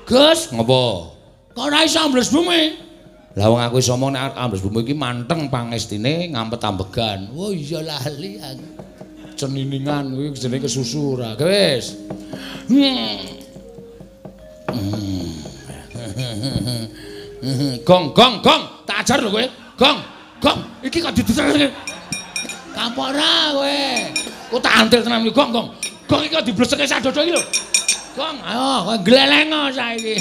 Gus, ngopo? Kok ora iso ambles bumi? Lah wong aku iso omong nek ambles bumi iki manteng pangestine ngampet ambegan. Oh iya lali aku. Ceniningan kuwi jenenge kesusu ora. Wis. Gong gong gong, tak ajar lho kowe. Gong, gong, iki kok didetek. Kapok ora kowe. Ku tak antil tenan iki gong gong. Gong iki kok dibleseke sak dodo iki lho. Gong, ayo kowe gleleng saiki.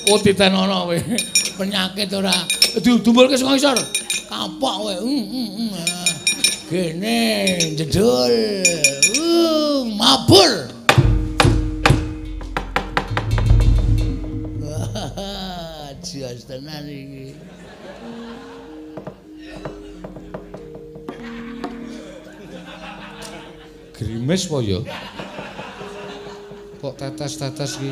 Oh ditenono kowe. Penyakit ora. Didumpulke saka isor. Kapok kowe. Gene jedul. Mabur. Jos tenan iki. Grimes po ya? Kok tetes-tetes iki?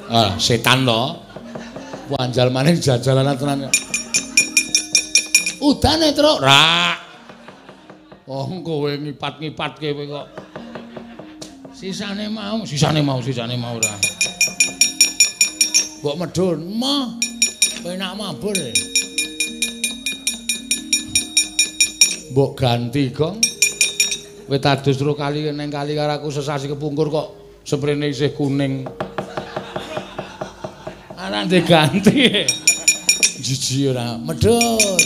Ah, setan to. Wanjal maning jajalanan tenan. Udane, Truk. Rak. Oh, kowe ngipat-ngipatke kowe kok. Sisane mau, sisane mau, sisane mau ora. Mbok medhun, mah. Penak mabur. Mbok ganti, Gong. Kowe tadus terus kali neng kali karo aku sesasi kepungkur kok sprene isih kuning. Ora diganti. Jiji ora. Medhun.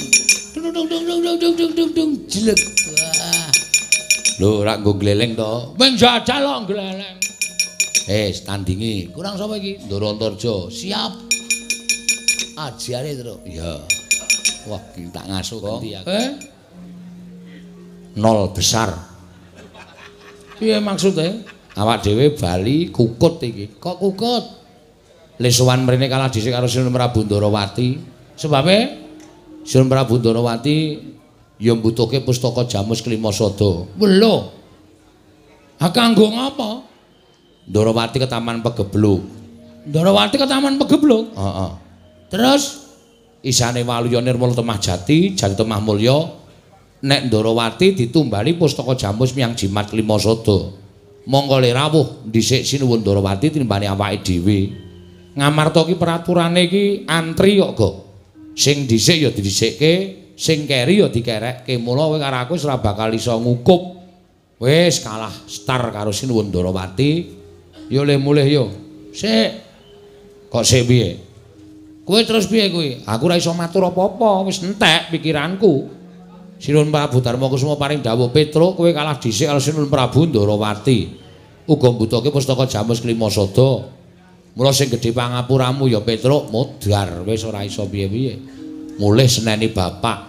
Dung dung dung dung dung dung dung dung jelek. Wah. Lho ora nggo gleleng to. Wing jajal kok gleleng. Tandingi. Kurang sapa iki? Ndoro Antarja. Siap. Ajare, Truk. Iya. Wah, iki tak ngasuh ganti aku. Nol besar. Piye maksude? Awak dhewe bali kukut iki. Kok kukut? Le sowan mrene kalah dhisik karo Sinuwun Prabu Ndarawati. Sebabe Sinuwun Prabu Ndarawati ya mbutuhke pustaka Jamus Klima Sada. Lho. Ha kanggo ngapa? Ndarawati ke Taman Pegebluk. Ndarawati ke Taman Pegebluk? Heeh. Terus isane Waluya Nirmala Temah Jati, Jati Temah Mulya, nek Ndarawati ditumbali pustaka Jamus miyang Jimat Klima Sada. Mongko le rawuh dhisik Sinuwun Ndarawati tinimbane awake dhewe. Ngamarta ki peraturane iki antri kok, Gok. Sing dhisik ya didhisikke, sing keri ya dikerekke. Mula kowe karo aku wis ora bakal iso ngukup. Wis kalah star karo Sinuwun Ndarawati. Yo le mulih yo. Sik. Kok sik piye? Kowe terus piye kuwi? Aku ora iso matur apa-apa, wis entek pikiranku. Sinuwun Prabu Darma Kusuma paring dawuh, "Petruk, kowe kalah dhisik karo Sinuwun Prabu Ndarawati. Uga mbutuhke pustaka Jamus Klima Sada. Mula sing gedhe pangapuramu ya Petruk, modar wis ora iso piye-piye. Mulih seneni bapak.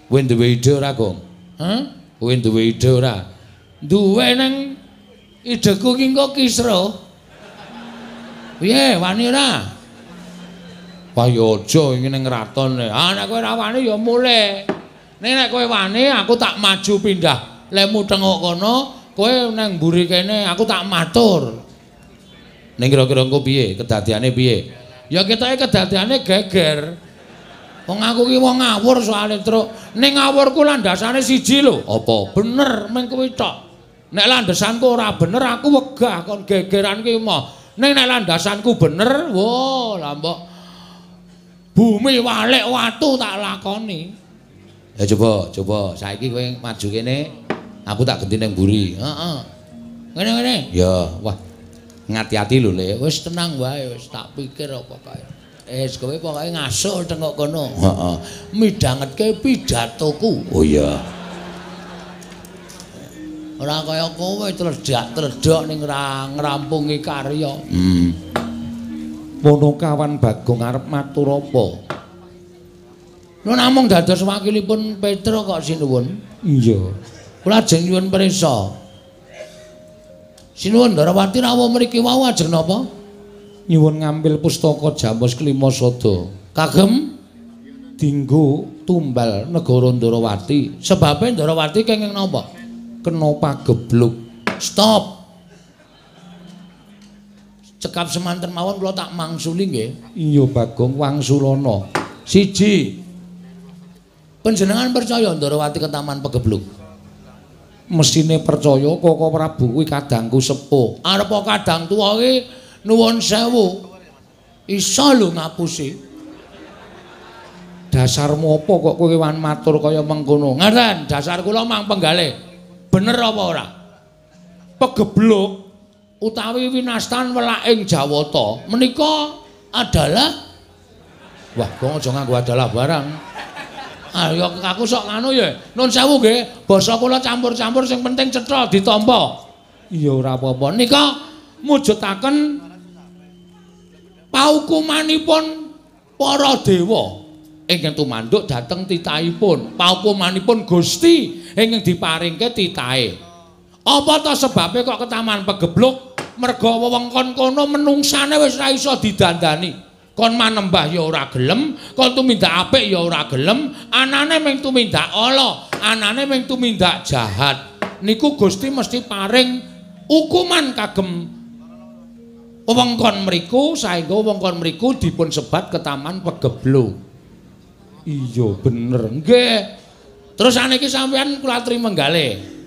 Kowe duwe ide ora, Gong? Hah? Kowe duwe ide ora? Duwe nang ideku ki engko kisruh. Piye, wani ora? Wah ya aja iki ning kraton. Ah nek kowe ora wani ya mulih. Ning nek kowe wani aku tak maju pindah. Lemu tengok kono, kowe nang mburi kene aku tak matur. Ning kira-kira engko piye? Kedadiane piye? Ya ketoke kedadiane geger. Wong aku ki wong ngawur soalé, Truk. Ning ngawurku landasane siji lho. Apa? Bener meng kuwi tok. Nek landasanku ora bener aku wegah kon gegeran ki moh. Ning nek landasanku bener, wo lah mbok bumi walik watu tak lakoni. Ya coba, coba saiki kowe maju kene, aku tak genti ning mburi. Heeh. Ngene-ngene. Ya, wah. Ngati-ati lho, Le. Wis tenang wae, wis tak pikir apa kae. Wis kowe pokoke ngasuh tengok kono. Heeh. Midhangetke pidatoku. Oh iya. Ora kaya kowe tledak-tledok ning ngrampungi karya. Ponokawan Bagong arep matur apa? Lho namung dados wakilipun Petruk kok sinuwun. Iya. Kula ajeng nyuwun prisa. Sinuwun Ndarawati rawuh mriki wau ajeng napa? Nyuwun ngambil pustaka Jamus Klima Sada. Kagem dinggo tumbal negara Ndarawati. Sebabe Ndarawati kenging napa? Kena pagebluk. Stop. Cekap semanten mawon kula tak mangsuli nggih. Iya Bagong wangsulana. Siji. Panjenengan percaya Ndarawati ke Taman Pegebluk? Mesine percaya Koko Prabu kuwi kadangku sepuh. Arep kadang tuwa iki nuwun sewu. Iso lho ngapusi. Dasarmu apa kok kowe wan matur kaya mengkono? Ngaten, dasar kula mang penggalih. Bener apa ora? Pegebluk utawi winastan welaking Jawata menika adalah wah, kok aja nganggo adalah barang. Ayo aku sok nganu ya. Nun sewu nggih, basa kula campur-campur sing penting cetha ditampa. Iya ora apa-apa. Nika mujudaken paukumanipun para dewa ingkang tumanduk dhateng titahipun. Paukumanipun Gusti ingkang diparingke titahe. Apa ta sebabe kok ketaman pegebluk? Merga wewengkon kono menungsane wis ora iso didandani. Kon manembah ya ora gelem, kon tumindak apik ya ora gelem, anane mung tumindak ala, anane mung tumindak jahat. Niku Gusti mesti paring hukuman kagem wewengkon mriku saengga wewengkon mriku dipun sebat ketaman pegebluk. Iya bener nggih. Terus saniki sampeyan kula aturi menggalih.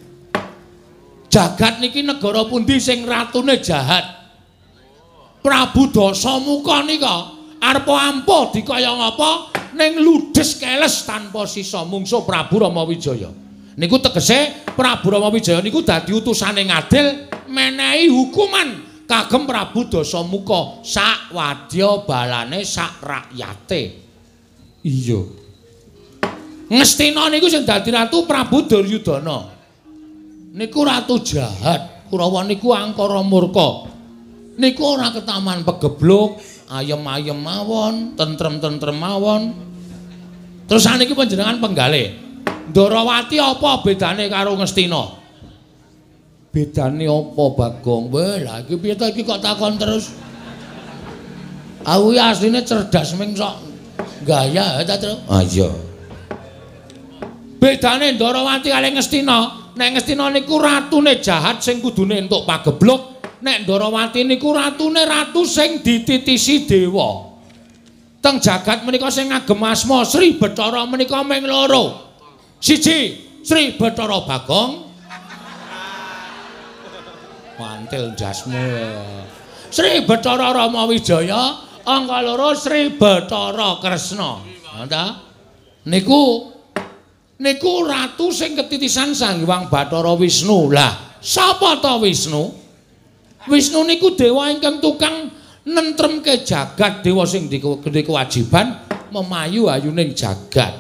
Jagat niki negara pundi sing ratune jahat? Prabu Dasamuka nika arep ampuh dikaya ngapa ning ludes keles tanpa sisa mungsuh Prabu Rama Wijaya. Niku tegese Prabu Rama Wijaya niku dadi utusane ngadil menehi hukuman kagem Prabu Dasamuka sak wadya balane sak rakyate. Iya. Ngastina niku sing dadi ratu Prabu Duryudana. Niku ratu jahat, Kurawa niku angkara murka. Niku ora ketaman pegebluk, ayem-ayem mawon, tentrem-tentrem mawon. Terus saniki panjenengan penggalih. Ndorowati apa bedane karo Ngastina? Bedane apa, Bagong? Weh, lha iki piye to iki kok takon terus? Aku iki asline cerdas ming sok gaya ta, Tru? Ah iya. Bedane Ndorowati kali Ngastina, nek Ngastina niku ratune jahat sing kudune entuk pagebluk. Nek Ndorowati niku ratune ratu sing dititisi dewa. Teng jagat menika sing ngagem asma Sri Bathara menika ming loro. Siji, Sri Bathara Bagong. Mantil ndasmu. Sri Bathara Rama Wijaya, angka loro Sri Bathara Kresna. Ha ta? Niku niku ratu sing ketitisan Sang Hyang Bathara Wisnu. Lah, sapa ta Wisnu? Wisnu niku dewa ingkang tukang nentremke jagat, dewa sing duwe kewajiban memayu ayuning jagat.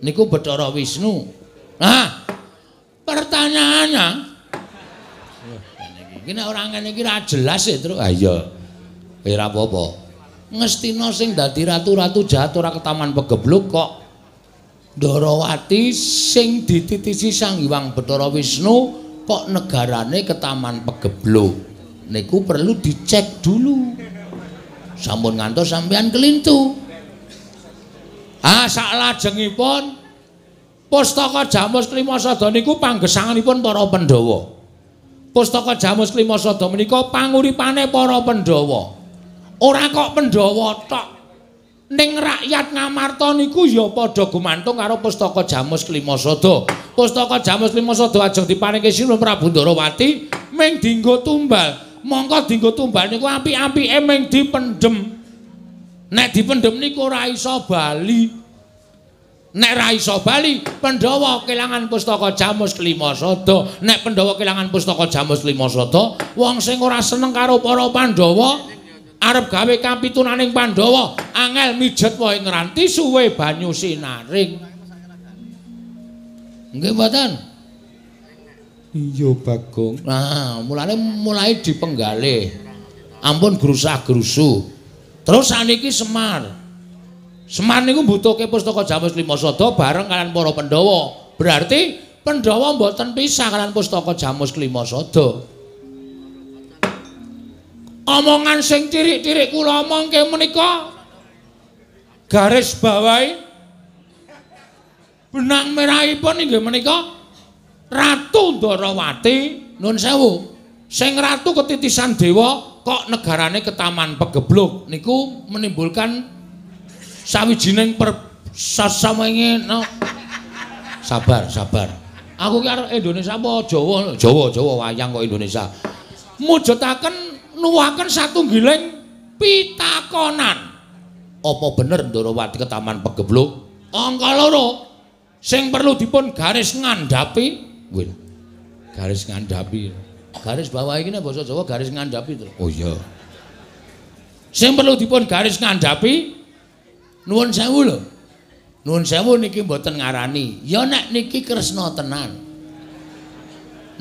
Niku Bathara Wisnu. Nah, pertanyaannya, iki nek ora ngene iki ra jelas ya, Tru. Ha iya. Ora apa-apa. Ngastina sing dadi ratu-ratu jahat ora ketaman pegebluk kok Ndorowati sing dititisi Sang Hyang Bathara Wisnu kok negarane ketaman pegebluk. Niku perlu dicek dulu. Sampun ngantos sampean kelintu. Ah, saklajengipun Pustaka Jamus Klimasada niku panggesanganipun para Pandhawa. Pustaka Jamus Klimasada menika panguripane para Pandhawa. Ora kok Pandhawa tok. Ning rakyat Ngamarta niku ya padha gumantung karo Pustaka Jamus Klimasada. Pustaka Jamus Klimasada ajeng diparingke Sinuhun Prabu Ndorowati ming dienggo tumbal. Mongko dienggo tumbal niku apik-apike ming dipendhem. Nek dipendhem niku ora iso bali. Nek ra iso bali, Pandhawa kelangan Pustaka Jamus Klimasada. Nek Pandhawa kelangan Pustaka Jamus Klimasada, wong sing ora seneng karo para Pandhawa arep gawe kapitunaning Pandhawa, angel mijet wae ngranti suwe banyu sinaring. Nggih mboten? Iya, Bagong. Nah, mulane mulai dipenggalih. Ampun grusah-grusu. Terus saniki Semar. Semar niku mbutuhke Pustaka Jamus Klimasada bareng kalian para Pandhawa. Berarti Pandhawa mboten pisah kalian Pustaka Jamus Klimasada. Omongan sing cirik-cirik kula omongke menika garis bawahi benang merahipun inggih menika Ratu Ndorowati, nun sewu, sing ratu ketitisan dewa kok negarane ketaman pegebluk niku menimbulkan sawijining no. Sabar, sabar. Aku ki arep Indonesia apa Jawa? Jawa, Jawa wayang kok Indonesia. Mujudaken nuwuhaken satunggiling pitakonan. Apa bener Ndorowati ketaman pegebluk? Angka loro sing perlu dipun garis ngandhapi. Wih. Garis ngandhapi. Garis bawah iki nek basa Jawa garis ngandhapi to. Oh iya. Sing perlu dipun garis ngandhapi nuwun sewu lho. Nuwun sewu niki mboten ngarani. Ya nek niki Kresna tenan.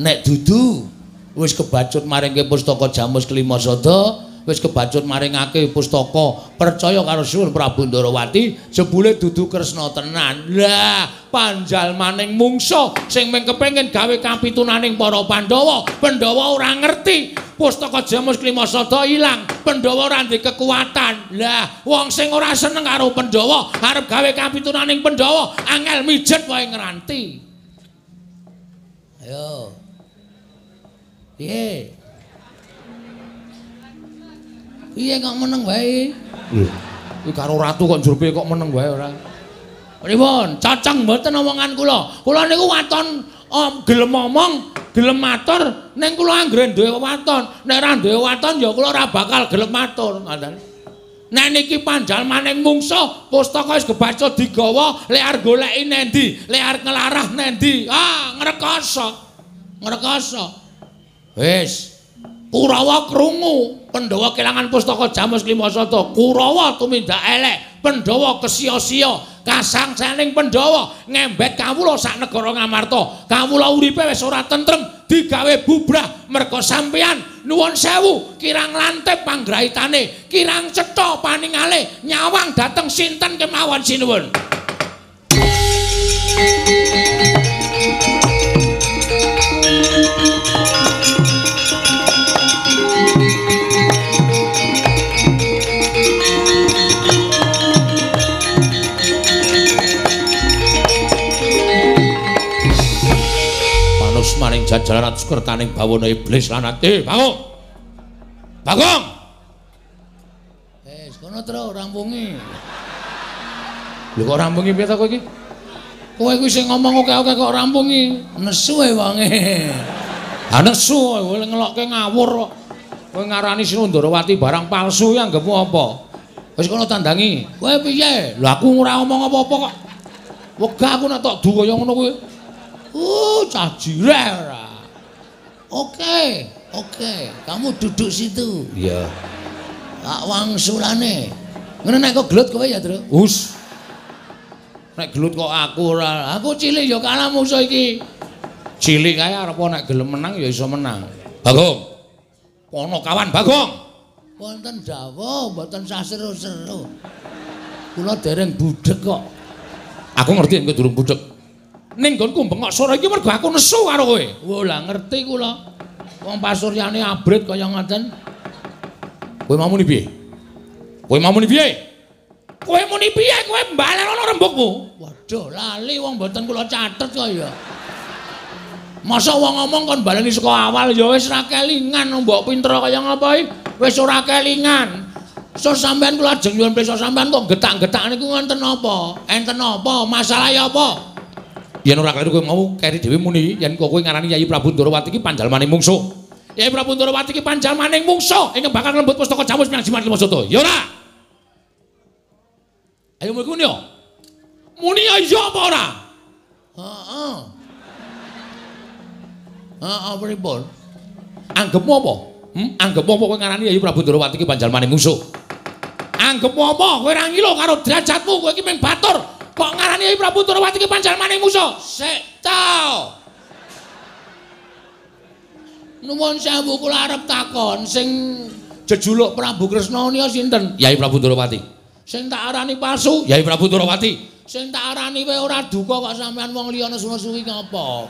Nek dudu wis kebacut maringke pustaka Jamus Kelima Sada, wis kebacut maringake pustaka percaya karo Sinuwun Prabu Ndorowati, jebule dudu Kresna tenan. Lah, panjalmaning mungsa sing mung kepengin gawe kapitunaning para Pandhawa, Pandhawa ora ngerti pustaka Jamus Kelima Sada ilang, Pandhawa ora ndek kekuatan. Lah, wong sing ora seneng karo Pandhawa arep gawe kapitunaning Pandhawa, angel mijet wae ngranti. Ayo. Piye? Piye kok meneng wae? Lho, iki karo ratu kok njur piye kok meneng wae ora? Pripun? Cocok mboten omongan kula. Kula niku waton gelem omong, gelem matur, ning kula anggere duwe waton. Nek ora duwe waton ya kula ora bakal gelem matur, ngoten. Nek niki panjalmaning mungsa, pustaka wis kebaca digawa, lek arep goleki nendi, lek arep nglarah nendi. Ah, ngrekoso. Ngrekoso. Wis. Kurawa krungu, Pandhawa kelangan pustaka Jamus Kelima Sada. Kurawa tumindak elek, Pandhawa kesia-sia, kasangsaning Pandhawa ngembet kawula sak negara Ngamarta. Kawula uripe wis ora tentrem, digawe bubrah merga sampeyan. Nuwun sewu, kirang lantip panggraitane, kirang cetha paningale, nyawang dhateng sinten kemawon sinuwun. Maring jajaran atus kertaning bawana iblis lan ati. Bagong. Bagong. Wis kono tro rampungi. Lho kok rampungi piye ta kowe iki? Kowe kuwi sing ngomong oke-oke kok rampungi. Nesu e wonge. Ha nesu kowe ngelokke ngawur kok. Kowe ngarani Sinuwun Ndorowati barang palsu ya anggepmu apa? Wis kono tandangi. Kowe piye? Lho aku ora omong apa-apa kok. Wegah aku nek tok du kaya ngono kuwi. Cah jireh ora. Oke, oke, kamu duduk situ. Iya. Tak wangsulane. Ngene nek kok gelut kowe ya, Tru? Hus. Nek gelut kok aku ora. Aku cilik ya kalah musuh iki. Cilik kae arep nek gelem menang ya iso menang. Bagong. Pono kawan Bagong. Wonten dawuh mboten sah seru-seru. Kula dereng budhek kok. Aku ngerti yen kowe durung budhek. Ning nggonku bengok sore iki mergo aku nesu karo kowe. Wo lah ngerti kula. Wong pasuryane abrit kaya ngoten. Kowe mau muni piye? Kowe mau muni piye? Kowe muni piye? Kowe mbalenono rembugmu. Waduh, lali wong mboten kula catet kok ya. Masa wong ngomong kon baleni saka awal ya wis ra kelingan mbok pinter kaya ngapa iki? Wis ora kelingan. So sampean kula ajeng nyuwun pirsa sampean kok getak-getak niku wonten napa? Enten napa? Masalahe apa? Yen ora kleru kowe mau keri dhewe muni yen kok kowe ngarani Yayi Prabu Ndorowati iki panjalmaning mungsuh. Yayi Prabu Ndorowati iki panjalmaning mungsuh ingkang bakal nglembut pustaka Jamus Miang Jimat Lima Sata. Ya ora? Ayo muni yo. Muni ya iya apa ora? Heeh. Heeh pripun? Anggepmu apa? Anggepmu apa kowe ngarani Yayi Prabu Ndorowati iki panjalmaning mungsuh? Anggepmu apa? Kowe ora ngilo karo derajatmu, kowe iki mung batur. Kok ngarani Yayi Prabu Ndorowati iki panjalmaning mungsuh? Sik ta. Nuwun sewu kula arep takon sing jejuluk Prabu Kresna nika sinten? Yayi Prabu Ndorowati. Sing tak arani palsu? Yayi Prabu Ndorowati. Sing tak arani wae ora duka kok sampean wong liya nesu-nesu iki ngapa?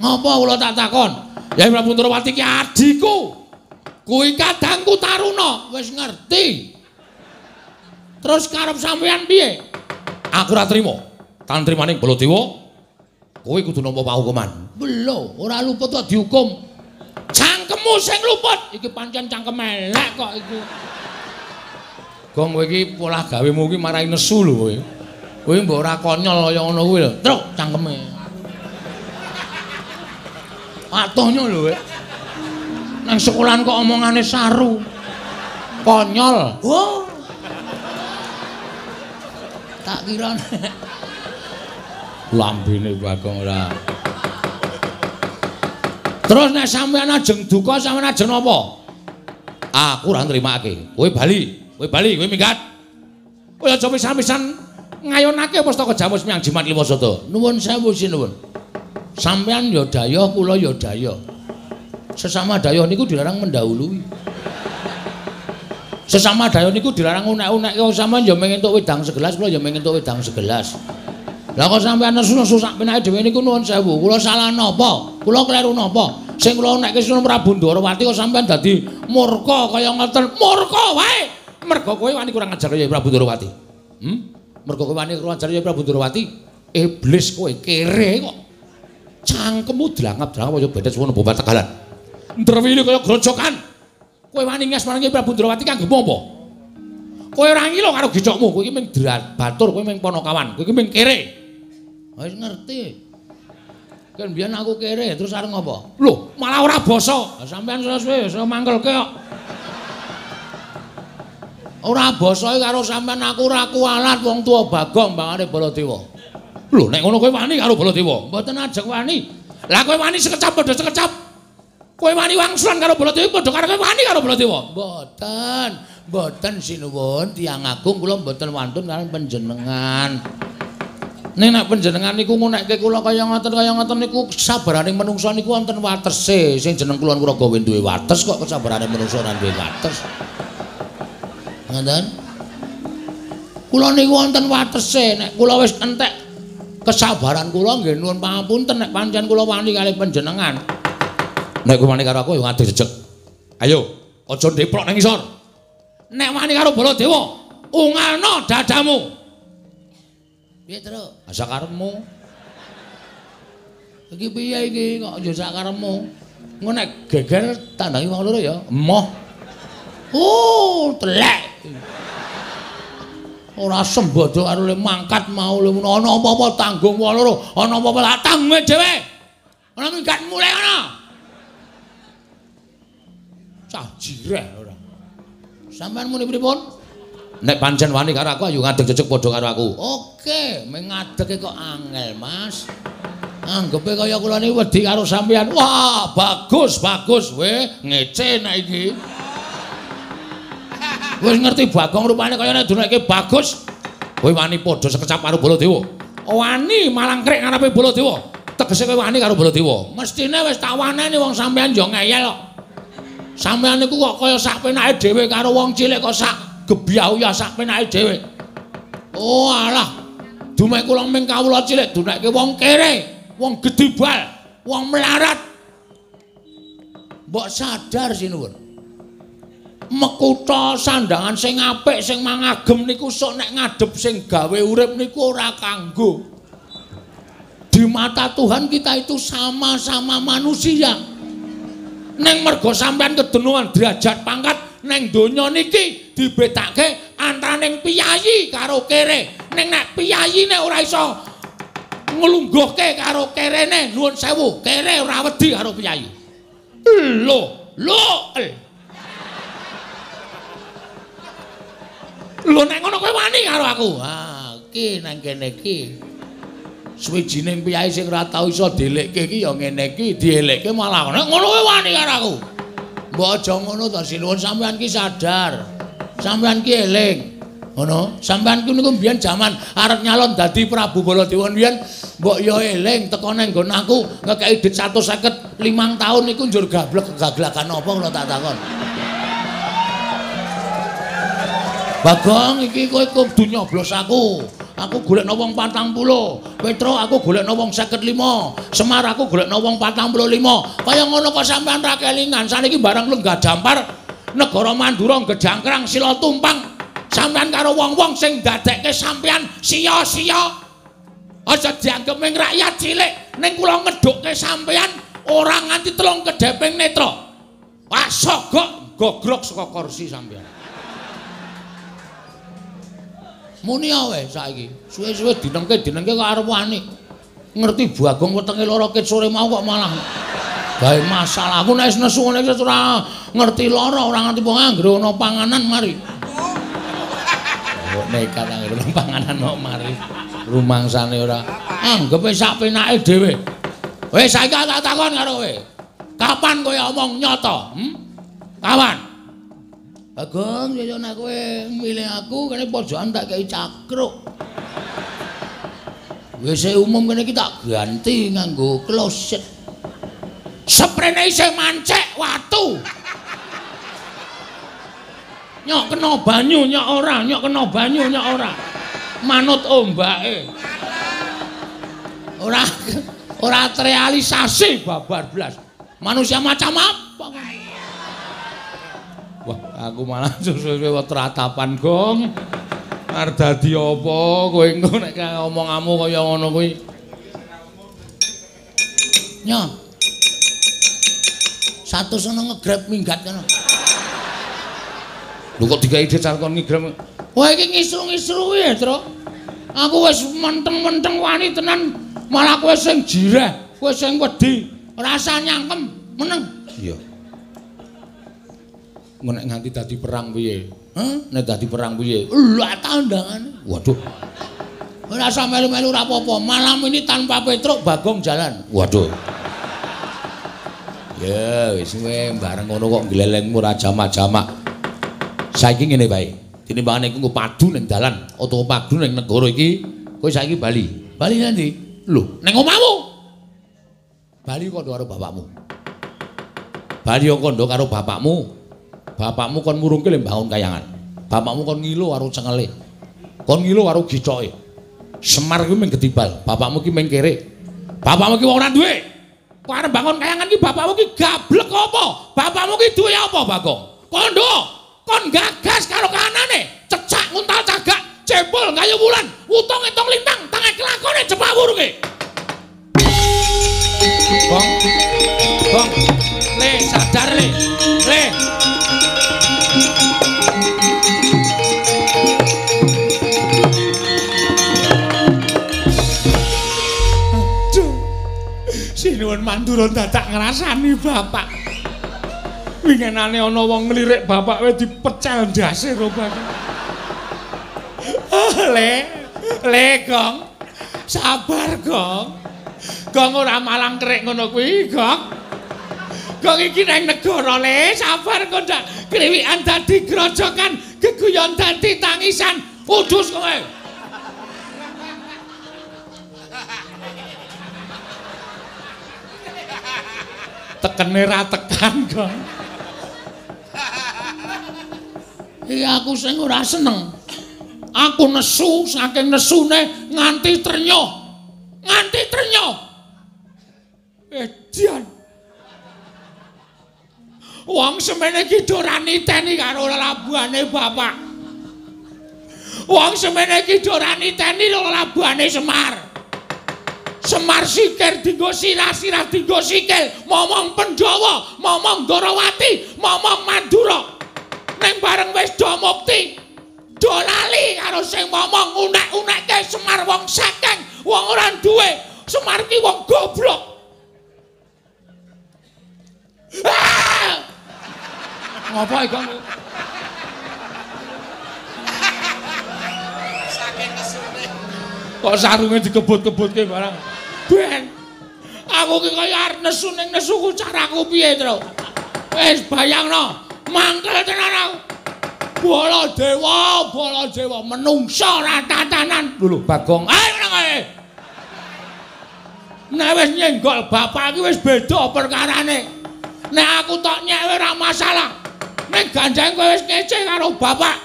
Ngapa kula tak takon? Yayi Prabu Ndorowati ki adhiku. Kuwi kadangku Taruna, wis ngerti. Terus karep sampean piye? Aku ora trima. Tan trimaning Baladewa, kowe kudu nampa pahukuman. Lho, ora luput kok dihukum. Cangkemmu sing luput. Iki pancen cangkem elek kok iku. Gong kowe iki polah gawemu iki marai nesu lho kowe. Kowe mbok ora konyol kaya ngono kuwi lho. Truk cangkeme. Atohnya lho kowe. Nang sekolahan kok omongane saru. Konyol. Oh. Tak kira lambene Bagong ora. Terus nek sampeyan ajeng duka sampeyan ajeng napa? Aku ora nrimake. Kowe bali, kowe bali, kowe minggat. Kowe aja pisan-pisan ngayonake pustaka Jamus Miang Jimat Limasada. Nuwun sewu sinuwun. Sampeyan ya dayoh, kula ya dayoh. Sesama dayoh niku dilarang mendahului. Sesama dayoh niku dilarang unek-unek. Kok sampeyan ya mung entuk wedang segelas, kula ya mung entuk wedang segelas. Lah kok sampeyan nesu-nesu sak penake dhewe niku nuwun sewu. Kula salah napa? Kula kleru napa? Sing kula unekke Sunan Prabu Ndorowati kok sampeyan dadi murka kaya ngoten. Murka wae. Mergo kowe wani kurang ajar ya Prabu Ndorowati. Mergo kowe wani kurang ajar ya Prabu Ndorowati. Iblis kowe kere kok. Cangkemmu drangap-drangap kaya bedet suwono bomba Tegalan. Ndrewili kaya grojokan. Kowe wani nges marang Prabu Ndorowati kanggo apa? Kowe ora ngilo karo gecokmu, kowe iki mung batur, kowe mung ponokawan, kowe iki mung kere. Wis ngerti. Kan biyen aku kere, terus arep ngopo? Lho, malah ora basa. Sampeyan suwe-suwe iso mangkelke kok. Ora basa karo sampeyan aku ora kualat wong tuwa Bagong mbangane Baladewa. Lho, nek ngono kowe wani karo Baladewa? Mboten ajeng wani. Lah kowe wani sekecap padha sekecap. Kowe wani wangsulan karo Baladewa padha karo kowe wani karo Baladewa? Mboten. Mboten sinuwun tiyang agung kula mboten wantun kaliyan panjenengan. Ning nek panjenengan niku ngunekke kula kaya ngoten niku kesabarane menungsa niku wonten watese. Sing jeneng kula Kuraga duwe wates kok kesabarane menungsa ora duwe wates. Ngoten? Kula niku wonten watese. Nek kula wis entek kesabaran kula nggih nuwun pangapunten nek pancen kula wani kalih panjenengan. Nek kowe wani karo aku ya ngadeg jejeg. Ayo, aja ndeprok nang ngisor. Nek wani karo Baladewa, ungalno dadamu. Piye, Truk? Sakarepmu. Iki piye iki kok ya sakarepmu? Engko nek geger tandangi wong loro ya. Emoh. Oh, telek. Ora sembodo karo le mangkat mau le ana apa-apa tanggung wong loro, ana apa-apa tak tanggung dhewe. Ana minggat mulai ana. Cah jireh ora. Sampeyan muni pripun? Nek pancen wani karo aku ayo ngadeg jejeg padha karo aku. Oke, meng ngadege kok angel, Mas. Anggepe kaya kula niki wedi karo sampeyan. Wah, bagus, bagus we, ngece nek iki. Wis ngerti Bagong rupane kaya nek duneke bagus. Kowe wani padha sekecap karo Baladewa. Wani malangkrik ngarepe Baladewa. Tegese kowe wani karo Baladewa. Mestine wis tak waneni wong sampeyan yo ngeyel kok. Sampeyan niku kok kaya sak penake dhewe karo wong cilik kok sak gebyah sak penake dhewe. Oh alah. Dumek kula ming kawula cilik dunekke wong kere, wong gedibal, wong melarat. Mbok sadar sinuwun. Mekutha sandangan sing apik sing mangagem niku sok nek ngadhep sing gawe urip niku ora kanggo. Di mata Tuhan kita itu sama-sama manusia. Neng mergo sampean kedenuan derajat pangkat neng donya niki dibedake antaraning piyayi karo kere. Neng nek piyayine ora iso nglungguhke karo kerene, nuwun sewu, kere ora wedi karo piyayi. Lho, lho. Lho nek ngono kowe wani karo aku. Ha, iki nang kene iki. Suwijining piyayi sing ora tau iso dielekke iki ya ngene iki, dielekke malah nek ngono kowe wani karo aku. Mbok aja ngono to sinuwun, sampean ki sadar. Sampean ki eling. Ngono, sampean ki niku mbiyen jaman arep nyalon dadi Prabu Baladewa mbiyen mbok ya eling teko nang nggon aku ngekeki dhit 155 taun niku njur gablek gaglakan apa kula tak takon. Bagong iki kowe kudu nyoblos aku. Aku golekno wong 40. Petro aku golekno wong 55. Semar aku golekno wong 45. Kaya ngono kok sampean ra kelingan. Saniki barang lenggah dampar negara Mandura ngejangkrang sila tumpang. Sampean karo wong-wong sing ndadekke sampean sia-sia. Aja dianggep ming rakyat cilik, ning kula ngedhukke sampean ora nganti telung kedheping netra. Wah, sogok gogrok saka kursi sampean. Muni ae saiki. Suwe-suwe dinengke-dinengke kok arep wani. Ngerti Bagong wetenge lara ket sore mau kok malah Gawe masalah aku nek nesu ngene iki ora ngerti lara, ora ngerti wong anggere ana panganan mari. Kok nekat anggere ana panganan kok mari. Rumangsane ora. Anggepe sak penake dhewe. Wis saiki tak takon karo kowe. Kapan kowe omong nyata? Kapan? Bagong, yo nek kowe milih aku kene pojokan tak kei cakruk. WC umum kene iki tak ganti nganggo kloset. Seprene isih mancek watu. Nyok kena banyu nyok ora, nyok kena banyu nyok ora. Manut ombake. Ora ora terrealisasi babar blas. Manusia macam apa? Wah, aku malah suwe-suwe teratapan, Gong. Arep dadi apa kowe engko nek omonganmu kaya ngono kuwi. Nyo. Satu sono ngegrab minggat kono. Lho kok digawe ide kon ngegrab. Wah iki ngisru-ngisru ya, Tru. Aku wis menteng-menteng wani tenan, malah kowe sing jireh, kowe sing wedi, rasa nyangkem, meneng. Iya. Engko nek nganti dadi perang piye? Heh, nek dadi perang piye? Lha tandangane. Waduh. Ora usah melu-melu ora apa-apa. Malam ini tanpa Petruk Bagong jalan. Waduh. Ya wis kowe bareng ngono kok glelengmu ora jamak-jamak. Saiki ngene wae. Tinimbangane iku padu ning dalan utawa padu ning negara iki, kowe saiki bali. Bali nang ndi? Lho, ning omahmu. Bali kandha karo bapakmu. Bali kandha karo bapakmu. Bapakmu kon murungke le mbangun kayangan. Bapakmu kon ngilo karo cengele. Kon ngilo karo gicoke. Semar kuwi mung getibal, bapakmu ki mung kere. Bapakmu ki wong ora duwe. Kok arep bangun kayangan ki bapakmu ki gablek apa? Bapakmu ki duwe apa, Bagong? Kondo, kon gagas karo kanane, cecak nguntal cagak, jempol gayu wulan, utung etong lintang, tangan kelakone jepak wurunge. Gong. Gong. Le sadar le. Le. Sinuwun Mandura dadak ngrasani bapak. Wingenane ana wong nglirik bapak wis dipecel ndase ro bapak. Le, le Gong. Sabar Gong. Gong ora malang kerik ngono kuwi, Gong. Gong iki nang negara le, sabar kok ndak kriwikan dadi grojokan, geguyon dadi tangisan. Udus kowe. Tekene ra tekan, Gong. Iki aku sing ora seneng. Aku nesu saking nesune nganti trenyuh. Nganti trenyuh. Edan. Wong semene iki do ora niteni karo lelabuhane bapak. Wong semene iki do ora niteni lelabuhane Semar. Semar sikir dinggo sirah, sirah dinggo sikil, momong Pandhawa, momong Ndorowati, momong Mandura. Ning bareng wis do mukti, do lali karo sing momong unek-unekke Semar wong sekeng, wong ora duwe. Semar ki wong goblok. Ah! Ngopo iki? Saking nesune. Kok sarunge dikebut-kebutke barang. Ben. Aku ki kaya arep nesu ning nesuku caraku piye, Tru? Wis bayangno, mangkel tenan aku. Baladewa, Baladewa menungsa ora tatanan. Lho Bagong. Ayo nang kae. Nek wis nyenggol bapak iki wis beda perkarane. Nek aku tok nyek ora masalah. Nek ganjeng kowe wis ngece karo bapak.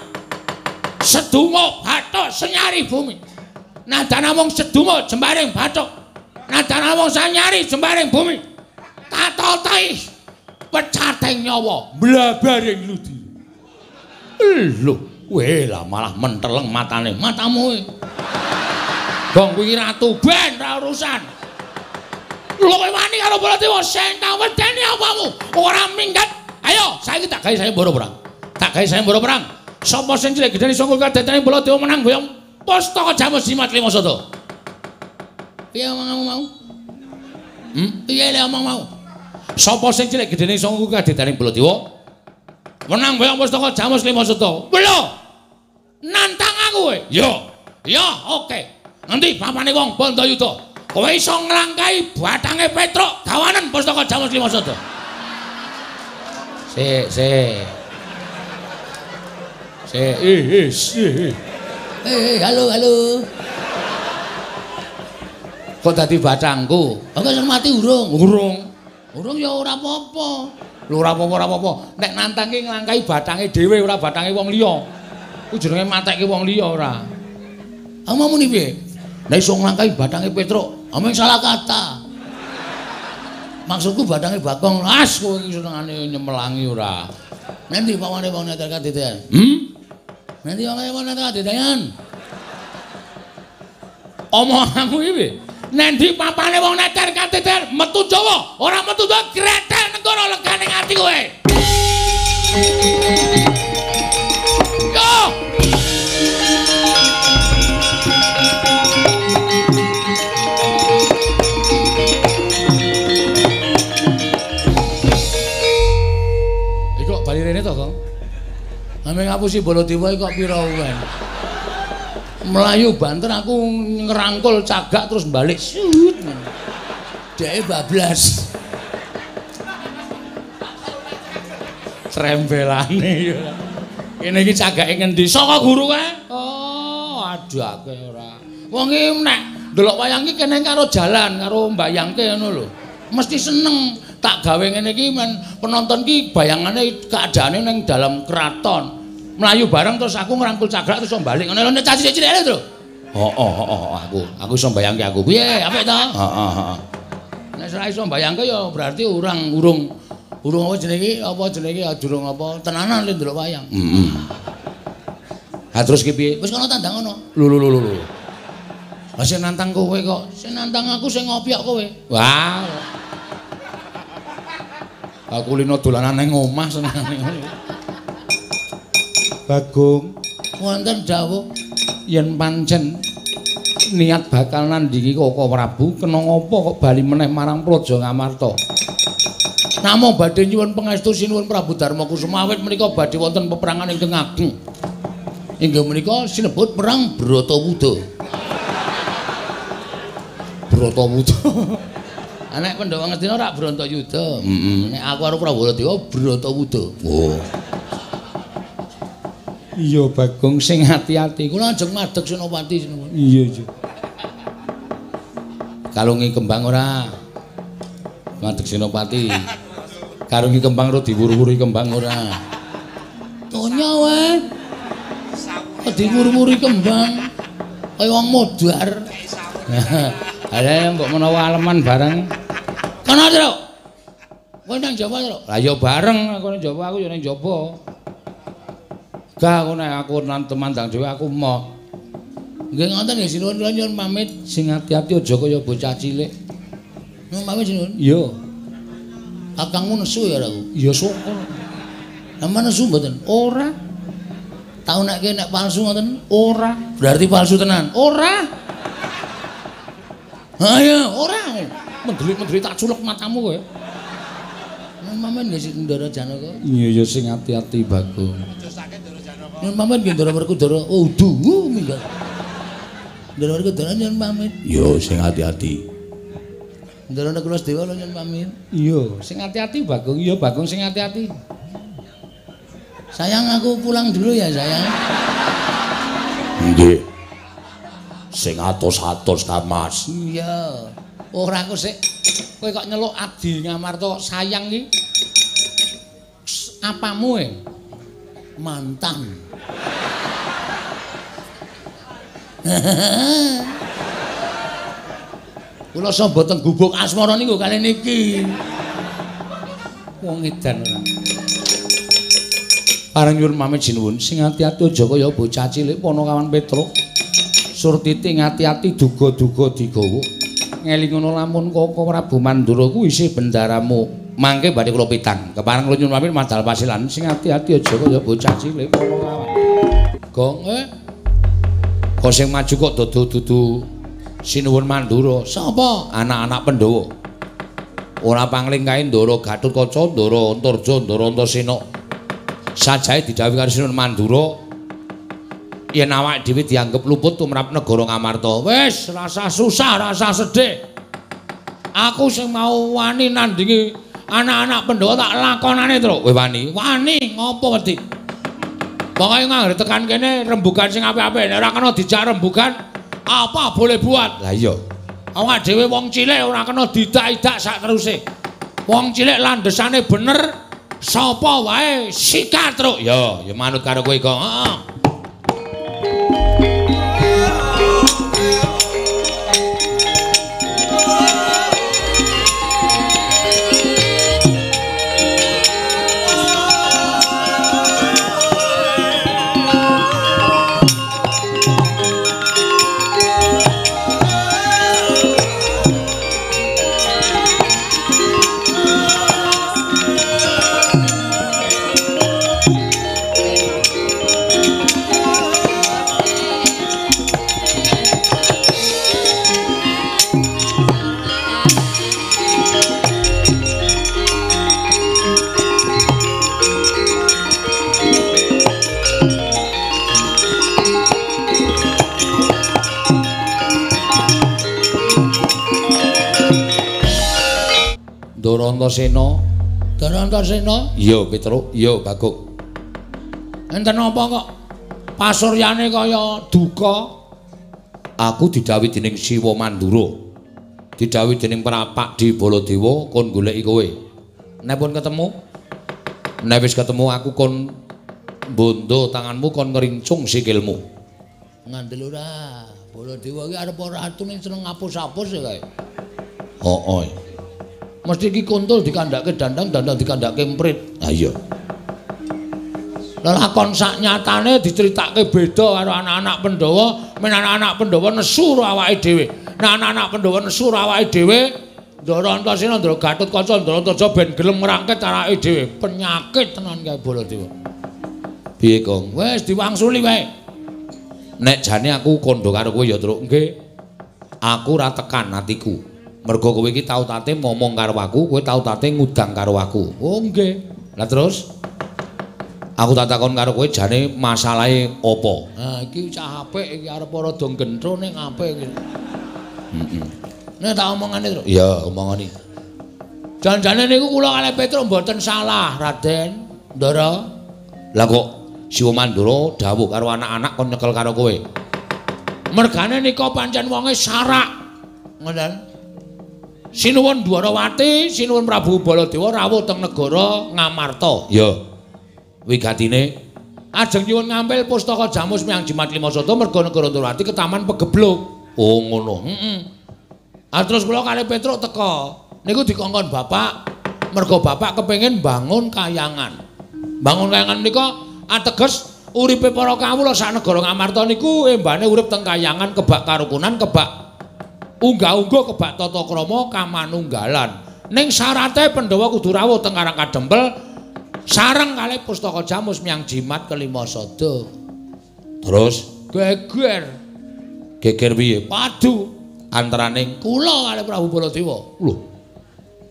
Sedungo bathuk senyari bumi. Nadan namung sedungo jembaring bathuk. Nadan namung sanyari jembaring bumi. Tatotai pecating nyawa mlabaring ludi. Lho, weh lah malah menteleng matane. Matamu. Gong kuwi ratu ben ra urusan. Lho kowe wani karo Baladewa sing tak wedeni apamu? Ora minggat. Ayo, saiki tak gawe sayembara perang. Tak gawe sayembara perang. Sapa sing cilik gedene sangka kadetane Baladewa menang boyong pustaka Jamus Jimat Lima Sada. Piye omongmu mau? Piye le omong mau? Sapa sing cilik gedene iso nguku kadedaning Baladewa? Menang boyong pustaka Jamus Lima Suta. Lho. Nantang aku kowe. Yo. Ya, oke. Ngendi papane wong Bandayuda? Kowe iso nglangkahi bathange Petruk gawanen pustaka Jamus Lima Suta. Sik, sik. Sik, ih. Halo, halo. Kok dadi batangku? Kok sing mati urung? Urung. Urung ya ora apa-apa. Lho ora apa-apa, ora apa-apa. Nek nantang ki nglangkahi bathange dhewe ora bathange wong liya. Ku jenenge matekke wong liya ora. Aku mau muni piye? Nek iso nglangkahi bathange Petruk, ameng salah kata. Maksudku bathange Bagong. As kowe iki senengane nyemelangi ora. Nanti pawane wong neter kadedean. Nanti pawane wong neter kadedean. Omonganmu iki piye? Nendi papane wong neter kadedean metu Jawa, ora metu Jawa gretel negara legane ati kowe. Yo. Iki kok bali rene to, Kong? Ame ngapusi Baladewa iki kok pira wae. Melayu banter aku ngerangkul cagak terus balik sut. Dheke bablas. Trembelane ya. Kene iki cagake ngendi? Saka guru kae. Oh, aduh akeh ora. Wong iki nek ndelok wayang iki kene karo jalan, karo mbayangke ngono lho. Mesti seneng. Tak gawe ngene iki men penonton ki bayangane keadaane ning dalam keraton. Melayu bareng terus aku ngerangkul cagak terus balik ngono lho nek cah cilik-cilik lho. Heeh, heeh, aku iso mbayangke aku. Piye, apik to? Heeh, heeh. Nek ora iso mbayangke ya berarti urang urung urung apa jenenge iki? Apa jenenge iki durung apa tenanan le ndelok wayang. Heeh. Ha terus ki piye? Wis kono tandang ngono. Lho lho lho lho. Lah sing nantang kowe kok, sing nantang aku sing ngopiok kowe. Wah. Aku lino dolanan ning omah senengane ngono. Bagong, wonten dawuh yen pancen niat bakal nandingi Koko Prabu, kena ngapa kok bali meneh marang Praja Ngamarta? Namung badhe nyuwun pangestu sinuwun Prabu Darma Kusuma awit menika badhe wonten peperangan ingkang ageng. Inggih menika sinebut perang Bratawuda. Bratawuda. Nek Pandhawa Ngastina ora Bratayuda. Heeh. Nek aku karo Prabu Baladewa Bratawuda. Oh. Iya Bagong sing ati-ati. Kula ajeng madeg Senopati sinuwun. Iya iya. Kalungi kembang ora? Madeg Senopati. Kalungi kembang ora diwur-wuri kembang ora? Tonya wae. Kok diwur-wuri kembang? Kaya wong modar. Ala mbok menawa aleman bareng. Kono, Truk. Kowe nang Jawa, Truk? Lah ya bareng aku nang Jawa, aku ya nang Jawa. Gak aku nek aku nang temandang dhewe aku moh. Nggih ngoten nggih sinuwun kula nyuwun pamit sing ati-ati aja kaya bocah cilik. Nyuwun pamit sinuwun. Iya. Kakangmu nesu ya aku. Iya syukur. Lah nesu mboten? Ora. Tau nek nek palsu ngoten? Ora. Berarti palsu tenan? Ora. Ha ya, ora. Mendelik-mendelik tak culek matamu kowe. Nyuwun pamit nggih Ndara Janaka. Iya ya sing ati-ati Bagong. Nyuwun pamit nggih Ndara Werkudara. Oh, duh minggat. Ndara Werkudara nyuwun pamit. Iya sing ati-ati. Ndara Nakula Dewa nyuwun pamit. Iya, sing ati-ati Bagong. Iya Bagong sing ati-ati. Sayang aku pulang dulu ya sayang. Nggih. Sing atos-atos ta Mas. Iya. Ora aku sik kowe kok nyeluk Adi Ngamarta sayang iki. Apamu e? Mantan. Kula samba teng gubuk asmara niku kali niki. Wong edan ora. Pareng nyuwun pamit sinuwun sing ati-ati aja kaya bocah cilik Panakawan Petruk. Surtiti ngati-ati duga-duga digawa. Ngelingono lamun Koko Prabu Mandura kuwi isih bendaramu. Mangke badhe kula pitang. Kepareng kula nyuwun pamit madal pasilan sing ati-ati aja kaya bocah cilik Panakawan. Gong Kok sing maju kok dudu-dudu Sinuwun Mandura. Sapa? Anak-anak Pandhawa. Ora pangling kae Ndara Gatotkaca, Ndara Antarja, Ndara Antasena. Sajahe didhawuhi karo Sinuwun Mandura yen awake dhewe dianggep luput tumrap negara Ngamarta. Wis, rasa susah, rasa sedih. Aku sing mau wani nandingi anak-anak Pandhawa tak lakonane, Truk. Kowe wani? Wani ngopo wedi? Pokoke nganggere tekan kene rembugan sing apik-apik, nek ora kena dijak rembugan apa boleh buat. Lah iya. Awak dhewe wong cilik ora kena didak-idak sak teruse. Wong cilik landhesane bener, sapa wae sikat, Truk. Ya, ya manut karo kowe kok. Heeh. Ndara Antasena. Ndara Antasena? Iya, Petruk. Iya, Bagong. Enten apa kok pasuryane kaya duka? Aku didhawuhi dening Siwa Mandura. Didhawuhi dening Pakdhe Baladewa kon goleki kowe. Nek pun ketemu, nek wis ketemu aku kon bondo tanganmu kon ngrincung sikilmu. Ngandel ora? Baladewa iki arep ora ratu ning seneng ngapus-apus ya kae. Heeh. Mesti iki kontol dikandhake dandang, dandang dikandhake emprit. Ha iya. Lelakon sak nyatane diceritake beda karo anak-anak Pandhawa, men anak-anak Pandhawa nesu karo awake dhewe. Nek anak-anak Pandhawa nesu karo awake dhewe, Ndara Antasena, Ndara Gatotkaca, Ndara Antarja ben gelem ngrangket awake dhewe. Penyakit tenan kae Baladewa. Piye, Gong? Wis diwangsuli wae. Nek jane aku kandha karo kowe ya, Truk. Nggih. Aku ora tekan atiku. Mergo kowe iki tau tate ngomong karo aku, kowe tau tate ngudang karo aku. Oh nggih. Lah terus aku tak takon karo kowe jane masalahe apa? Ha iki cah apik iki arep rada gentro ning apik iki. Heeh. Nek tak omongane, Truk. Iya, omongane. Jan-jane niku kula kalih Petruk mboten salah, Raden. Ndara. Lah kok Siwa Mandura dawuh karo anak-anak kon nyekel karo kowe. Mergane nika pancen wonge sarak. Ngoten. Sinuwun Dwarawati, Sinuwun Prabu Baladewa rawuh teng negara Ngamarta. Ya. Wigatine ajeng nyuwun ngampil pustaka Jamus Miang Jimat Lima Sata merga negara Dwarawati ketaman pegebluk. Oh ngono. Heeh. Ah terus kula kalih Petruk teka. Niku dikongkon bapak, merga bapak kepengin bangun kayangan. Bangun kayangan nika ateges uripe para kawula sak negara Ngamarta niku embane urip teng kayangan kebak karukunan, kebak unggah-ungguh, kebak tata krama kamanunggalan. Ning syarate Pandhawa kudu rawuh teng Karang Kadempel sareng kalih pustaka Jamus Miang Jimat Kelima Sada. Terus geger. Geger piye? Padu antaraning kula kalih Prabu Baladewa. Lho.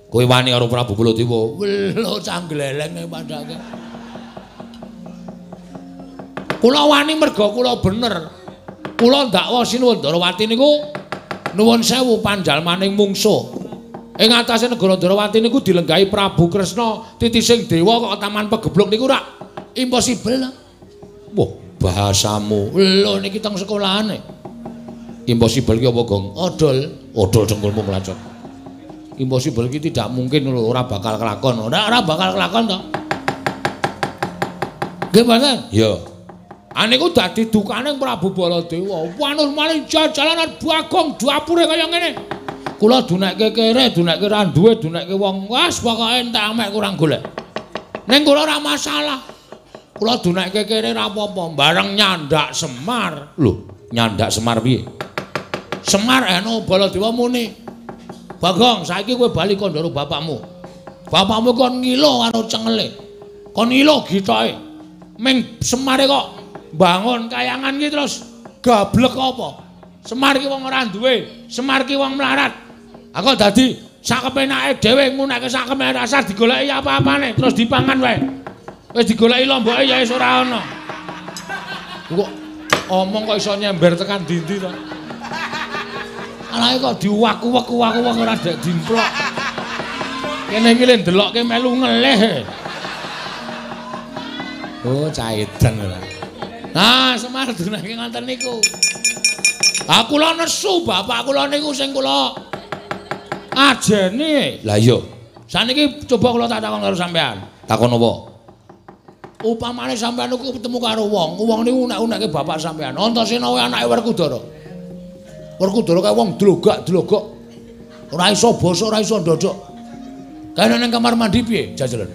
Kowe wani karo Prabu Baladewa? Lho cah glelenge padake. Kula wani merga kula bener. Kula ndakwa Sinuwun Ndarawati niku nuwun sewu panjalmaning mungsuh. Ing atase negara Ndarawati niku dilenggahi Prabu Kresna titising dewa kok taman pegebluk niku rak impossible. Wah, bahasamu. Lho niki teng sekolahane. Impossible ki apa, Gong? Odol. Odol dengkulmu mlacot. Impossible ki tidak mungkin lho, ora bakal kelakon. Ora bakal kelakon to. Nggih mboten? Iya. Aniku dadi dukane Prabu Baladewa. Wanul maling jajalanan Bagong dapure kaya ngene. Kula dunekke kere, dunekke ra duwe, dunekke wong. Wes pokoke entek amek kurang golek. Ning kula ora masalah. Kula dunekke kere ra apa-apa, bareng nyandak Semar. Lho, nyandak Semar piye? Semar eno Baladewa muni. Bagong, saiki kowe bali kandha karo bapakmu. Bapakmu kon ngilo karo cengele. Kon ngilo gitoke. Ming Semare kok bangun kayangan ki terus gablek apa? Semar ki wong ora duwe, Semar ki wong melarat. Aku dadi Sak kepenake dhewe ngunekke sak kepenake rasah digoleki apa-apane terus dipangan wae. Wis digoleki lomboke ya wis ora ana. Kok omong kok iso nyember tekan ndi-ndi to. Alae kok diwaku-waku-waku ora dek dimplok. Kene iki le ndelokke melu ngelih. Oh, caidan ora. Nah, Semar dunake ngoten niku. Ah kula nesu bapak kula niku sing kula ajeni. Lah iya. Saniki coba kula tak takon karo sampean. Takon apa? Upamane sampean niku ketemu karo wong, wong niku unek-unekke bapak sampean. Antasena kuwi anake Werkudara. Werkudara kae wong dlogak-dlogok. Ora iso basa, ora iso ndodok. Kae nang kamar mandi piye jajalan?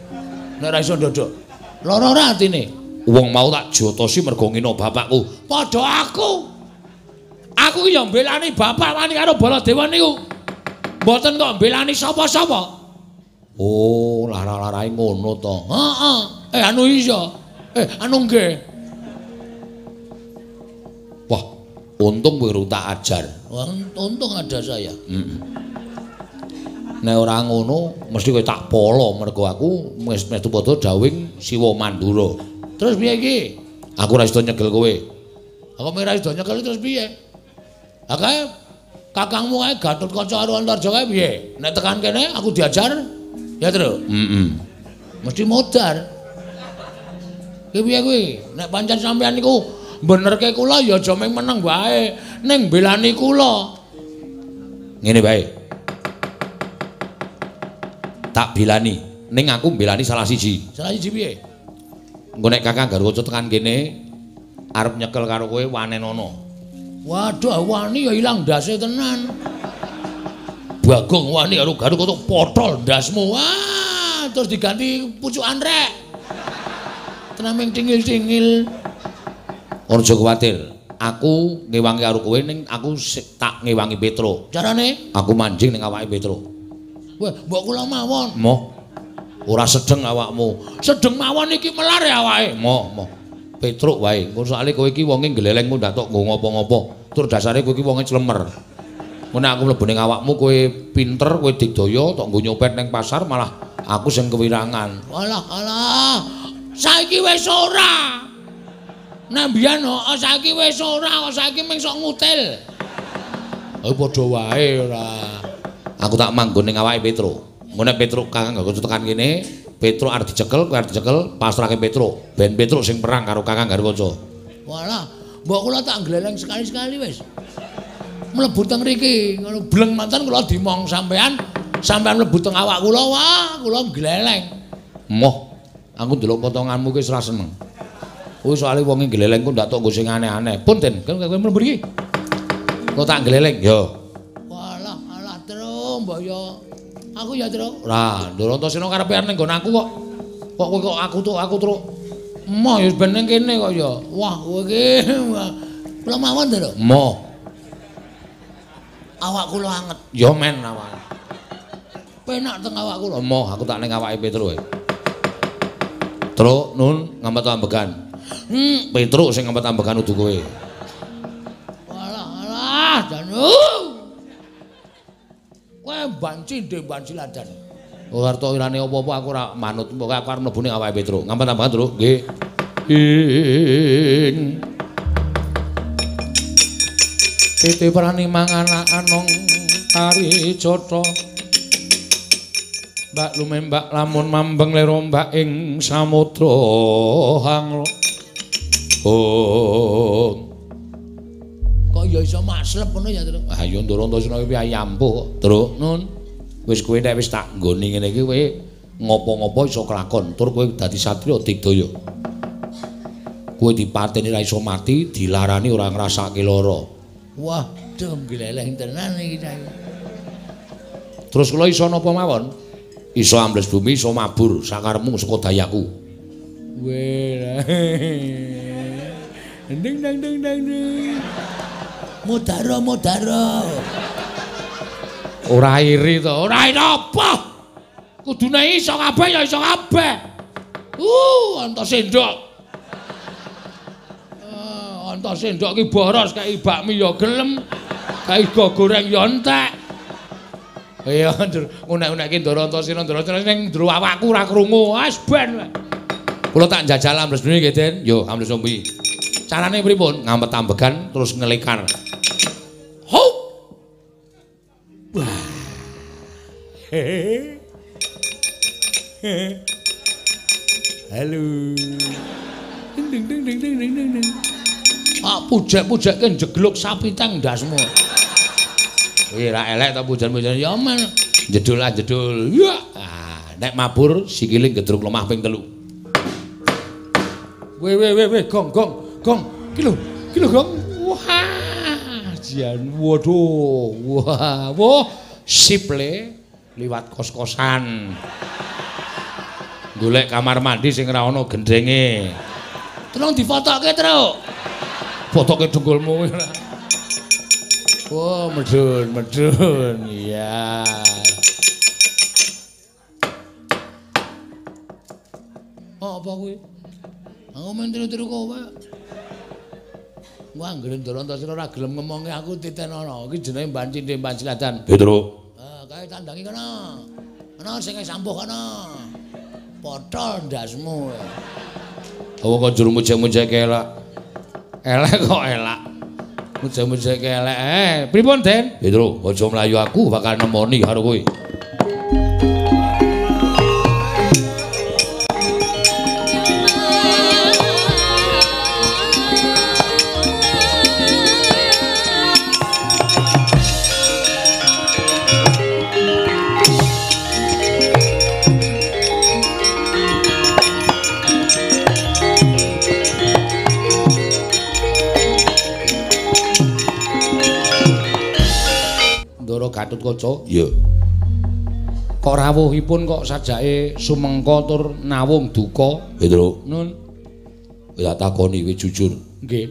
Nek ora iso ndodok. Lara ora atine? Wong mau tak jotosi mergo ngina bapakku. Padha aku. Aku ki ya mbelani bapak wani karo Baladewa niku. Mboten kok mbelani sapa-sapa. Oh, lara-larae ngono to. Heeh. Anu iya. Anu nggih. Wah, untung kowe tak ajar. Wah, untung ada saya. Heeh. Nek ora ngono mesti kowe tak polo mergo aku wis metu padha dawing Siwa Mandura. Terus piye iki? Aku ora iso nyekel kowe. Aku ora iso nyekel terus piye? Ha kae kakangmu kae Gatotkaca karo Antarja kae piye? Nek tekan kene aku diajar ya, Tru? Heeh. Mesti modar. Ki piye kuwi? Nek pancen sampean niku benerke kula ya aja mung meneng wae, ning mbelani kula. Ngene wae. Tak bilani, ning aku mbelani salah siji. Salah siji piye? Engko nek Kakang Garwaca tekan kene arep nyekel karo kowe wanenono. Waduh, wani ya ilang ndase tenan. Bagong wani karo Garwaca potol ndasmu. Wah, terus diganti pucukan rek. Tenan ming tingil-tingil. Aja kuwatir, aku ngewangi karo kowe ning aku tak ngewangi Petro. Carane? Aku manjing ning awake Petro. Wah, mbok kula mawon. Moh. Ora sedeng awakmu. Sedeng mawon iki melar ya awake. Moh, moh. Petruk wae. Engko soalé kowe iki wonge gleleng kok ndak tok nggo ngopo-ngopo. Tur dasare kowe iki wonge clemer. Engko nek aku mlebu ning awakmu kowe pinter, kowe digdaya tok nggo nyopet ning pasar malah aku sing kewirangan. Alah, alah. Saiki wis ora. Nek mbiyen heeh saiki wis ora, kok saiki mung sok ngutil. Oh padha wae ora. Aku tak manggon ning awake Petro. Engko nek Petro Kakang Garwaca tekan kene, Petro arep dicekel, kowe arep dicekel, pasrahke Petro. Ben Petro sing perang karo Kakang Garwaca. Walah, mbok kula tak gleleng sekali-sekali wis. Mlebu teng mriki, ngono bleng manten kula dimong sampean, sampean mlebu teng awak kula, wah, kula gleleng. Moh, aku ndelok potonganmu ki wis ora seneng. Kuwi soalé wonge gleleng ku ndak tok nggo sing aneh-aneh. Punten, kowe mlebu mriki. Kula tak gleleng, yo. Walah, alah, Tru, mbok yo. Aku ya, Tru. Ora, Ndoro Antasena karepe arep ning nggon aku kok. Kok kowe kok aku tuk, aku Tru. Moh ya ben ning kene kok ya. Wah, kowe iki. Kula mawon, Tru. Moh. Awak kula anget. Ya men awak. Penak teng awak kula. Moh, aku tak ning awake Petro wae. Tru, nun ngampet ambegan. Petro sing ngampet ambegan udu kowe. Walah, alah, janu. Kowe banci ndek banci ladan. Ora arep irane apa-apa aku ora manut. Pokoke aku arep mlebu ning awake Petro. Ngampet ambegan, Tru. Nggih. Ing Titi prani mangana anong tari jotho. Mbak lumembak lamun mambeng lero mbak ing samudra hanglo. Oh. Kok ya iso maslep ngono ya, Tru? Ah ya Ndoro Antasena iki piye ampuh kok, Tru. Nun. Wis kowe nek wis tak nggoni ngene iki kowe ngopo-ngopo iso kelakon, tur kowe dadi satriya digdaya. Kowe dipateni ra iso mati, dilarani ora ngrasake lara. Wah, dong gleleng tenan iki cah. Terus kula iso napa mawon? Iso ambles bumi, iso mabur sakarepmu saka dayaku. Weh. Ding dang ding dang ding. Mudara mudara. Ora iri to, ora iri apa? Kudune iso kabeh ya iso kabeh. Anta sendok. Anta sendok ki boros kae bakmi ya gelem, kae go goreng ya entek. Iya, unek-unekke Ndara Antasena, Ndara Antasena ning njero awakku ora krungu. Wis ben. Kula tak njajal ambles nggih, Den. Yo, ambles ombi. Carane pripun? Ngampet ambegan terus ngelekar. Hop. Wah. Halo. Ding ding ding ding ding ding ding. Ah, pujek-pujekke njegluk sapi tang ndasmu. Wih, ra elek ta pujan-pujan ya men. Jedul ah jedul. Ya. Ah, nek mabur sikile gedruk lemah ping 3. Weh weh weh weh gong gong gong. Ki lho, ki lho gong. Wah, jan waduh. Wah, wah sip le liwat kos-kosan. Golek kamar mandi sing ora ana gendenge. Tolong difotokke, Truk. Fotoke dengkulmu ora. Wah, medun, medun. Iya. Oh, apa kuwi? Aku men tiru-tiru kowe. Wah, anggere Ndara Antasena ora gelem ngomongi aku titenono. Iki jenenge Mban Cindhe Mban Siladan. Petruk. Ah, kae tandangi kono. Kono sing sambuh kono. Potol ndasmu. Wong kok juru mujek-mujek elak. Elek kok elak. Mujek-mujek elek. Pripun, Den? Petruk, aja mlayu aku bakal nemoni karo kowe. Gatotkaca. Iya. Kok rawuhipun kok sajake sumengka tur nawung duka? Petruk. Nun. Kowe tak takoni kowe jujur. Nggih.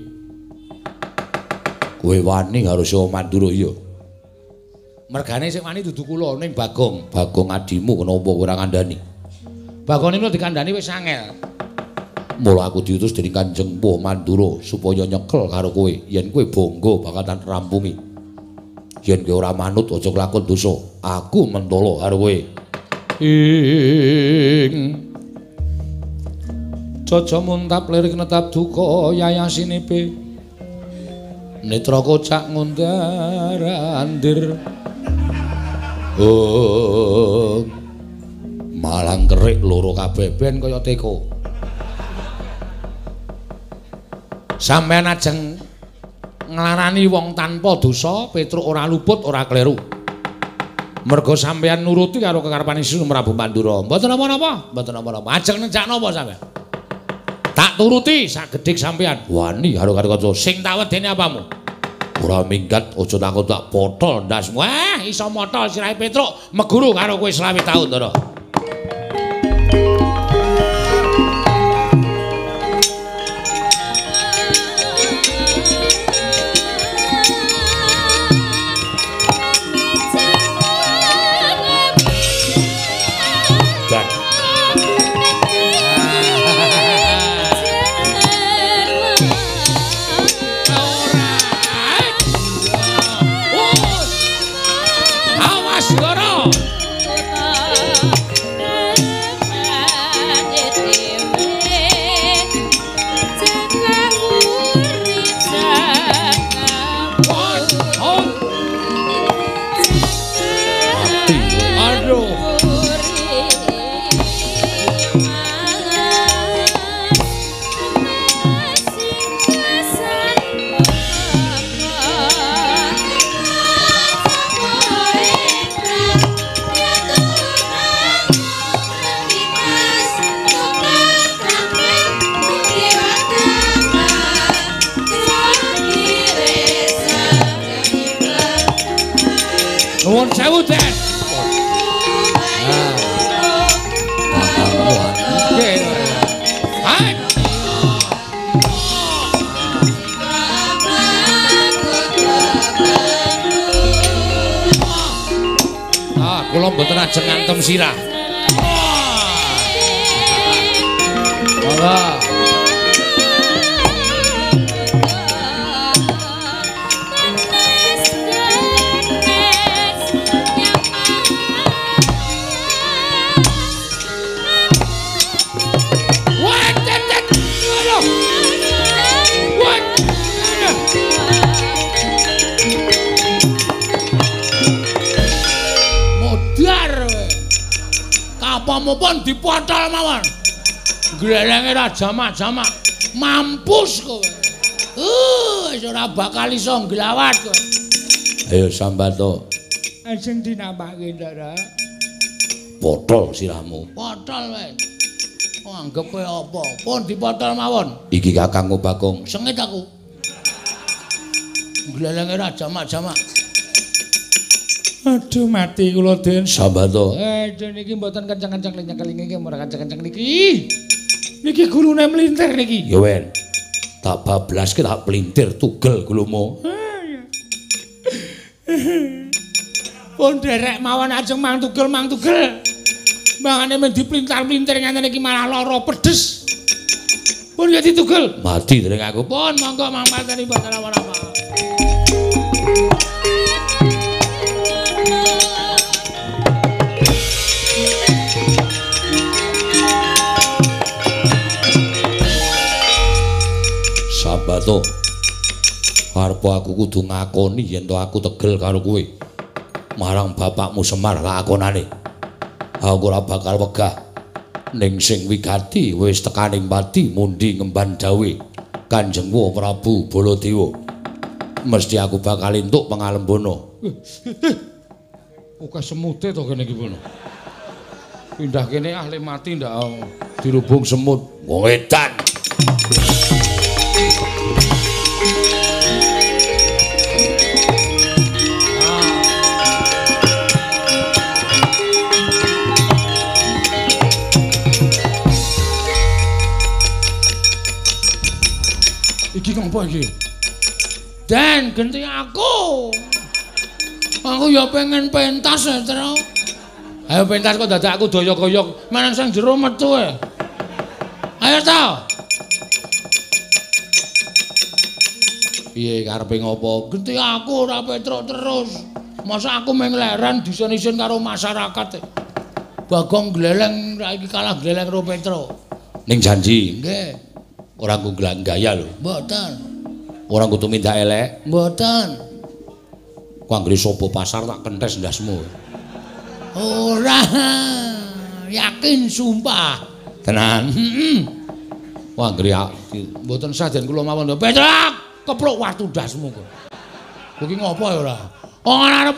Kowe wani karo Siwa Mandura iya? Mergane sing wani dudu kula ning Bagong. Bagong adimu kenapa kowe ora ngandani? Bagong niku dikandani wis angel. Mula aku diutus dening Kanjeng Mpu Mandura supaya nyekel karo kowe yen kowe bangga bakal tak rampungi. Yen kowe ora manut aja kelakon dosa. Aku mentolo karo kowe. Ing Caca muntap lirik netap duka yayasinipe. Netra kocak ngundar andir. Oh. Malang kerik loro kabeh ben kaya teko. Sampeyan ajeng nglarani wong tanpa dosa, Petruk ora luput, ora kleru. Merga sampeyan nuruti karo kekarepane Sri Prabu Mandura. Mboten napa-napa, mboten napa-napa. Ajeng nenjak napa sampeyan? Tak turuti sak gedhik sampeyan. Wani karo kanca sing tak wedeni apamu? Ora minggat, aja takut tak potol ndasmu. Wah, iso motol sirahe Petruk, meguru karo kowe 25 taun, Ndara. Nuwun sewu, Den. Ah, kula mboten ajeng ngantem sirah. Monggo. Apamu pun dipotol mawon. Glelenge ra jamak-jamak. Mampus kowe. Wis ora bakal iso nglawat kowe. Ayo Sambato. Ajeng dinambahke, Ndara. Potol sirahmu. Potol wae. Oh, anggep kowe apa? Pun dipotol mawon. Iki kakangmu Bagong. Sengit aku. Glelenge ra jamak-jamak. Aduh mati kula Den. Sambato. Den iki mboten kenceng-kenceng nyekel iki ora kenceng-kenceng niki. Niki gulune mlintir niki. Ya wen. Tak bablaske tak plintir tugel gulumu. Pun derek mawon ajeng mang tugel mang tugel. Mangane men diplintar-plintir ngenten iki malah lara pedes. Pun ya ditugel. Mati dereng aku. Pun monggo mang pateni mboten apa-apa. Sambato. Arep aku kudu ngakoni yen to aku tegel karo kowe. Marang bapakmu Semar lakonane. Aku ora bakal wegah. Ning sing wigati wis tekaning pati mundi ngemban dawuh Kanjeng Prabu Baladewa. Mesti aku bakal entuk pangalembana. Oke semute to kene iki pun. Pindah kene ahli mati ndak dirubung semut. Wong edan. Iki ngopo iki? Den, genti aku. Aku ya pengen pentas ya, Tru. Ayo pentas kok dadak aku doyok-doyok. Manang sing jero metu e. Ayo ta. Piye karepe ngopo? Genti aku ora Petruk terus. Masa aku mung leren disen-isen karo masyarakat. Bagong gleleng saiki kalah gleleng karo Petruk. Ning janji. Nggih. Ora nggo gaya lho. Mboten. Ora nggo tumindak elek. Mboten. Ku anggere sapa pasar tak kentes ndasmu. Ora. Yakin sumpah. Tenan. Heeh. Ku anggere mboten sah den kula mawon. Petruk, kepluk watu ndasmu kok. Kowe iki ngopo ya ora? Ora arep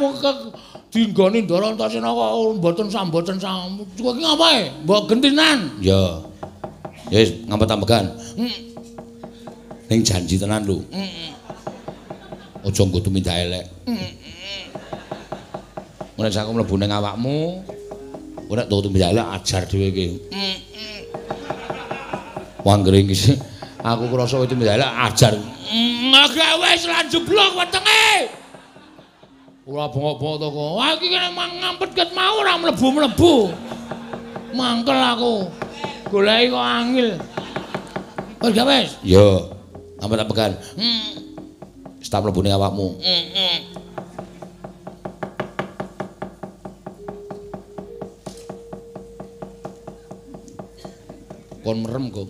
dinggoni Ndara Antasena kok mboten samboten sam. Kowe iki ngopo e? Mbok gentinan. Ya. Wis ngampet-ambegan. Ning janji tenan lho. Aja nggo tumindak elek. Nek aku mlebu ning awakmu, ora nek tumindak elek ajar dhewe iki. Wanggere iki aku krasa kowe tumindak elek ajar. Agak wis lan jeblok wetenge. Ora bengok-bengok to kok. Wah iki kene ngampet ket mau ora mlebu-mlebu. Mangkel aku. Goleki kok angil. Wis gak wis? Ya. Ampet-ampegan. Wis tak mlebu ning awakmu. Kon merem, Gong.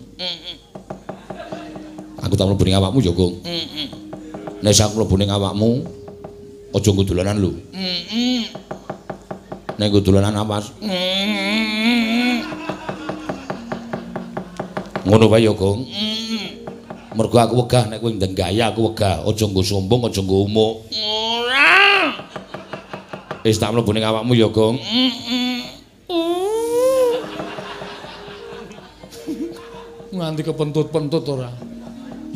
Aku tak mlebu ning awakmu ya, Gong. Nek aku mlebu ning awakmu, aja nggo dolanan lho. Nek nggo dolanan awas. Ngono wae ya, Gong. Mergo aku wegah nek kowe ndeng gaya aku wegah. Aja nggo sombong, aja nggo umuk. Ora. Wis tak mlebu ning awakmu ya, Gong. Nganti kepentut-pentut ora.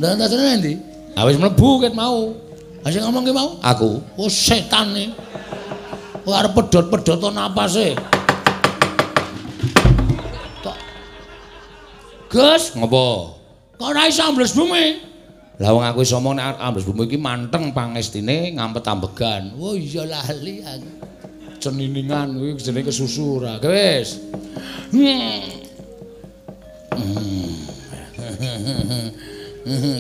Lah tasane endi? Ha wis mlebu ket mau. Ha sing ngomong ki mau? Aku. Oh setan e. Kowe arep pedhot-pedhoto napase. Gus, ngopo? Kok ora iso ambles bumi? Lah wong aku iso omong nek ambles bumi iki manteng pangestine ngampet ambegan. Oh iya lali aku. Ceniningan kuwi jenenge kesusu ora. Wis.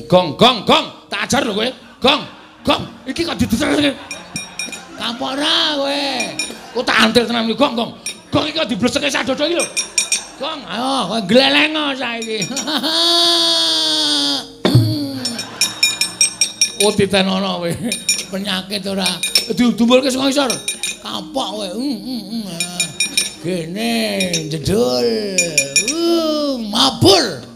Gong gong gong, tak ajar lho kowe. Gong, gong, iki kok dideser. Kapok ora kowe. Kok tak antil tenan iki gong gong. Gong iki kok dibleseke sadodo iki lho. Gong, ayo kowe gleleng saiki. Oh titenono kowe. Penyakit ora. Didumpulke saka isor. Kapok kowe. Gene jedul. Mabur.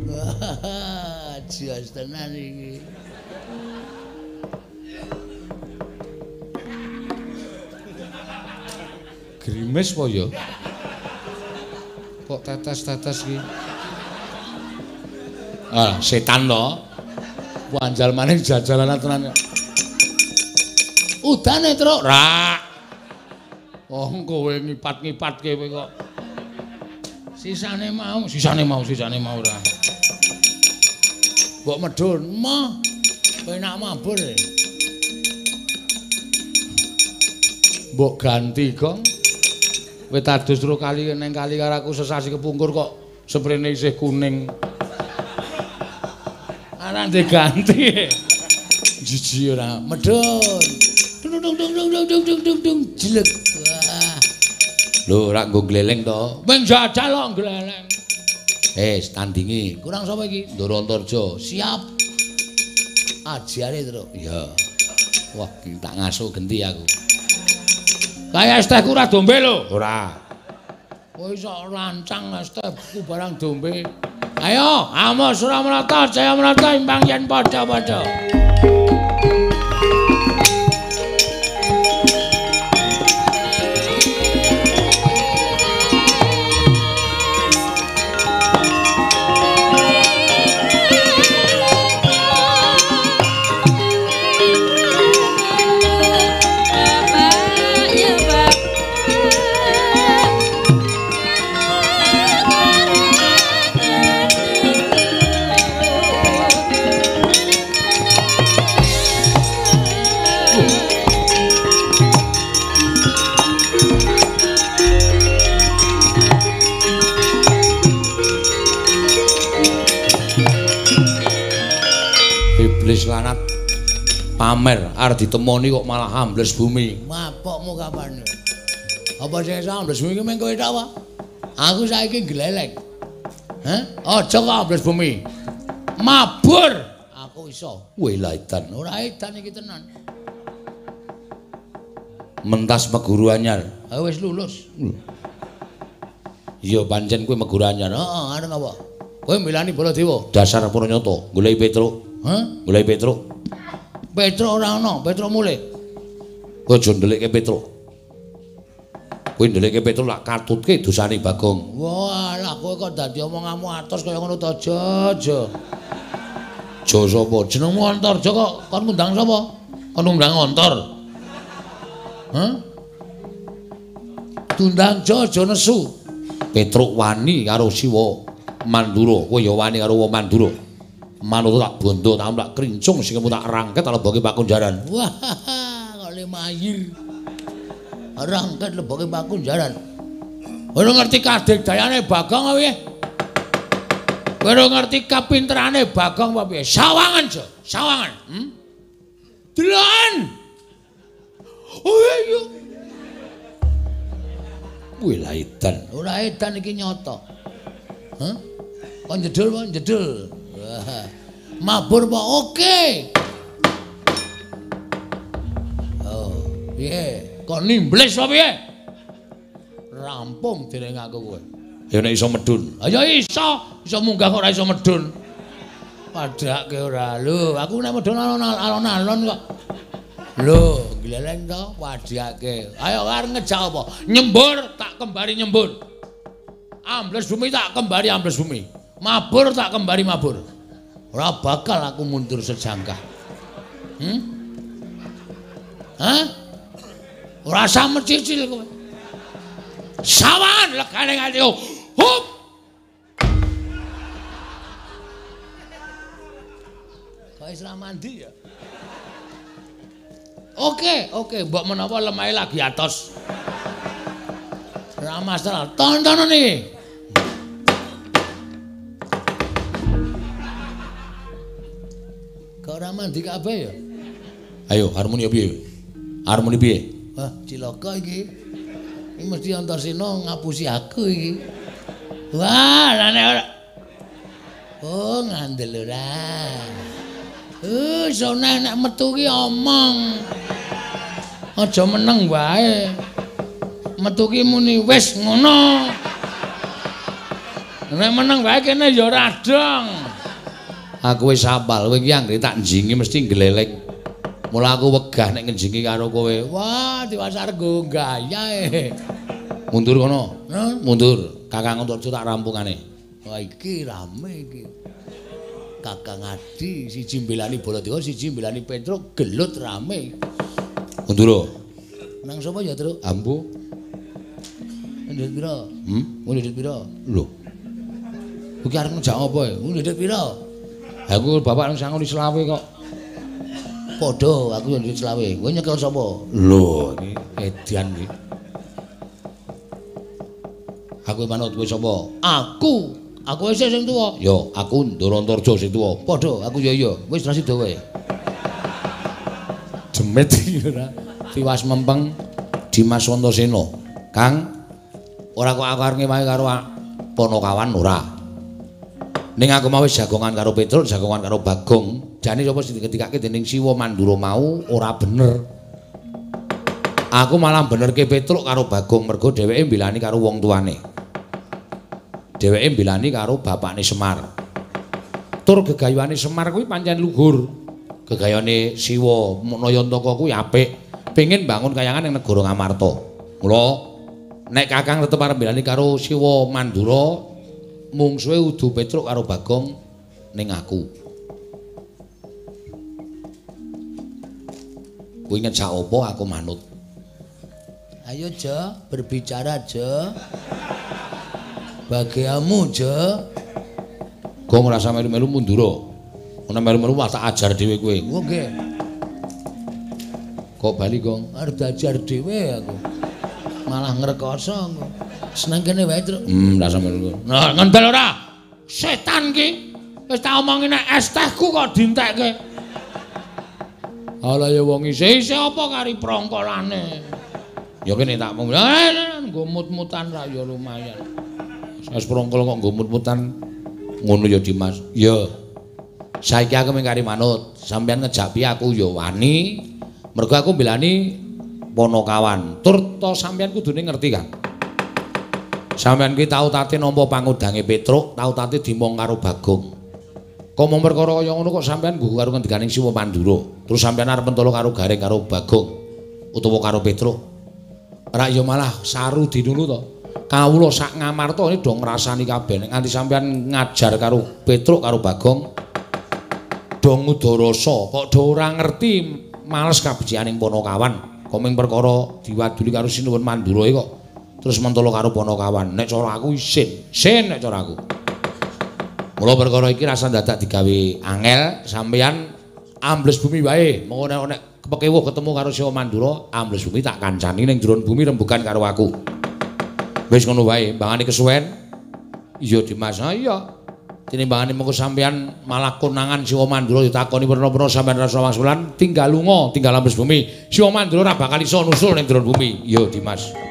Wah, jos tenan iki. Grimes po ya? Kok tetes-tetes iki? Ah, setan to. Wanjal maning jajalanan tenan. Udane, Truk. Rak. Oh, kowe ngipat-ngipatke kowe kok. Sisane mau, sisane mau, sisane mau ora. Mbok medhun, mah. Penak mabur. Mbok ganti, Gong. Wit adus ro kali neng kali karo aku sesasi kepungkur kok sprene isih kuning. Ora diganti. Jiji ora. Medhun. Dung dung dung dung dung dung dung dung jelek. Wah. Lho, ora nggo gleleng to. Wing jajal kok gleleng. Tandingi. Kurang sapa iki? Ndara Antarja. Siap. Ajiane, Truk. Iya. Wah, tak ngasuh genti aku. Kaya es tehku ora dombe lho. Ora. Kowe iso rancang es tehku barang dombe. Ayo, amo Suramrata, Jayamrata imbang yen padha-padha. Iblis lanat pamer arep ditemoni kok malah ambles bumi. Mapokmu kapan? Apa sing iso ambles bumi ki mung kowe tok apa? Aku saiki gleleng. Hah? Aja kok ambles bumi. Mabur aku iso. Weh lah edan. Ora edan iki tenan. Mentas meguru anyar. Ha wis lulus. Iya pancen kowe meguru anyar. Heeh, arep apa? Kowe milani Baladewa. Dasar Puranyata, goleki Petruk. Hah? Goleki Petruk. Petruk ora ana, Petruk mulih. Kowe aja ndelikke Petruk. Kowe ndelikke Petruk lak katutke dosane Bagong. Wah, lah kowe kok dadi omonganmu atos kaya ngono to, aja, aja. Ja sapa? Jenengmu Antarja kok kon ngundang sapa? Kon ngundang Antar. Hah? Tundang ja aja nesu. Petruk wani karo Siwa Mandura, kowe ya wani karo wong Mandura. Manut tak bondo, tak tak krincung sing tak rangket leboke pakunjaran. Wah, kok lemayir. Rangket leboke pakunjaran. Ora ngerti kadegdayane Bagong apa piye? Ora ngerti kapinterane Bagong apa piye? Sawangan, Jo, sawangan. Deloken. Oh iya. Wih lah edan. Ora edan iki nyata. Hah? Kon jedul apa jedul? Mabur apa? Oke. Oh, piye? Kok nimbles apa piye? Rampung dereng aku kowe. Ya nek iso medun. Ya iso, iso munggah kok ora iso medun. Padhake ora. Lho, aku nek medun alon-alon kok. Lho, gleleng to wadhake. Ayo arep ngejak apa? Nyembur tak kembari nyembur. Ambles bumi tak kembari ambles bumi. Mabur tak kembari mabur. Ora bakal aku mundur sejangkah. Hah? Ora usah mecicil kowe. Sawan legane nganti hup. Kok wis ra mandi ya? Oke, oke, mbok menawa lemahe lagi atos. Ora masalah. Tontonan iki. Kok ora mandi kabeh ya? Ayo, harmoni piye? Harmoni piye? Wah, cilaka iki. Iki mesti Antarsena ngapusi aku iki. Wah, lah nek ora. Oh, ngandel ora. Soneh nek metu ki omong. Aja meneng wae. Metu ki muni wis ngono. Nek meneng wae kene ya ora dong. Aku wis hafal, kowe iki anggere tak njingi mesti gleleng. Mula aku wegah nek ngenjingi karo kowe. Wah, Diwasarga gayae. Mundur kono. Mundur. Kakang Antarja tak rampungane. Wah, iki rame iki. Kakang Adi siji mbelani Baladewa, siji mbelani Petruk, gelut rame. Mundur. Nang sapa ya, Truk? Ambu. Ndhit pira? Ndhit pira? Lho. Iki arep ngejak apa ya? Ndhit pira? Aku bapak nang sangoni selawe kok. Padha, aku yo ndhit selawe. Kowe nyekel sapa? Lho, iki edan iki. Aku manut kowe sapa? Aku. Aku wis sing tuwa. Ya, aku Ndara Antarja sing tuwa. Padha, aku ya iya. Wis ra sida kowe. Demit iki ora. Tiwas mempeng Dimas Antasena. Kang, ora kok aku arep ngewahi karo Panakawan ora. Ning aku mau wis jagongan karo Petruk, jagongan karo Bagong. Jane sapa sing diketikake dening Siwa Mandura mau ora bener. Aku malah benerke Petruk karo Bagong mergo dheweke mbelani karo wong tuane. Dheweke mbelani karo bapakne Semar. Tur gegayuhane Semar kuwi pancen luhur. Gegayuhane Siwa Nayantaka kuwi apik. Pengin bangun kayangan ning negara Ngamarta. Mula nek Kakang tetep arep mbelani karo Siwa Mandura, mungsuhe udu Petruk karo Bagong ning aku. Kuwi ngejak apa aku manut. Ayo Jo, berbicara Jo. Bagiamu Jo. Gong ora usah melu-melu mundura. Ana melu-melu wah tak ajar dhewe kowe. Nggih. Kok bali Gong? Arep diajar dhewe aku. Malah ngrekoso aku. Seneng kene wae, Truk. Ora usah melu. Nah, ngendel ora? Setan ki. Wis tak omongi nek es tehku kok dientekke. Ala ya wong isih-isih apa kari prongkolane. Ya kene tak mung nggo mut-mutan ra ya lumayan. Es prongkol kok nggo mut-mutan ngono ya Dimas. Ya. Saiki aku mung kari manut, sampeyan ngejak piye aku ya wani. Mergo aku mbelani Panakawan. Tur to sampeyan kudune ngerti kan. Sampeyan ki tau tate nampa pangudange Petruk, tau tate dimong karo Bagong. Kok mung perkara kaya ngono kok sampeyan nggugu karo ngendikaning Siwa Mandura. Terus sampeyan arep mentolo karo Gareng karo Bagong utawa karo Petruk. Ora ya malah saru dinulu to. Kawula sak Ngamarta ini do ngrasani kabeh nek nganti sampeyan ngajar karo Petruk karo Bagong do ngudarasa kok do ora ngerti males kabecikaning Panakawan. Kok mung perkara diwaduli karo Sinuwun Mandura kok terus mentolo karo Panakawan. Nek cara aku isin, sin nek cara aku. Mula perkara iki rasa dadak digawe angel, sampeyan ambles bumi wae. Mengko nek kepekewuh ketemu karo Siwa Mandura, ambles bumi tak kancani ning jero bumi rembugan karo aku. Wis ngono wae, mbangane kesuwen. Iya Dimas, ha iya. Tinimbangane mengko sampeyan malah konangan Siwa Mandura ditakoni werna-werna sampeyan rasa wangsulan, tinggal lunga, tinggal ambles bumi. Siwa Mandura ora bakal iso nusul ning jero bumi. Iya Dimas.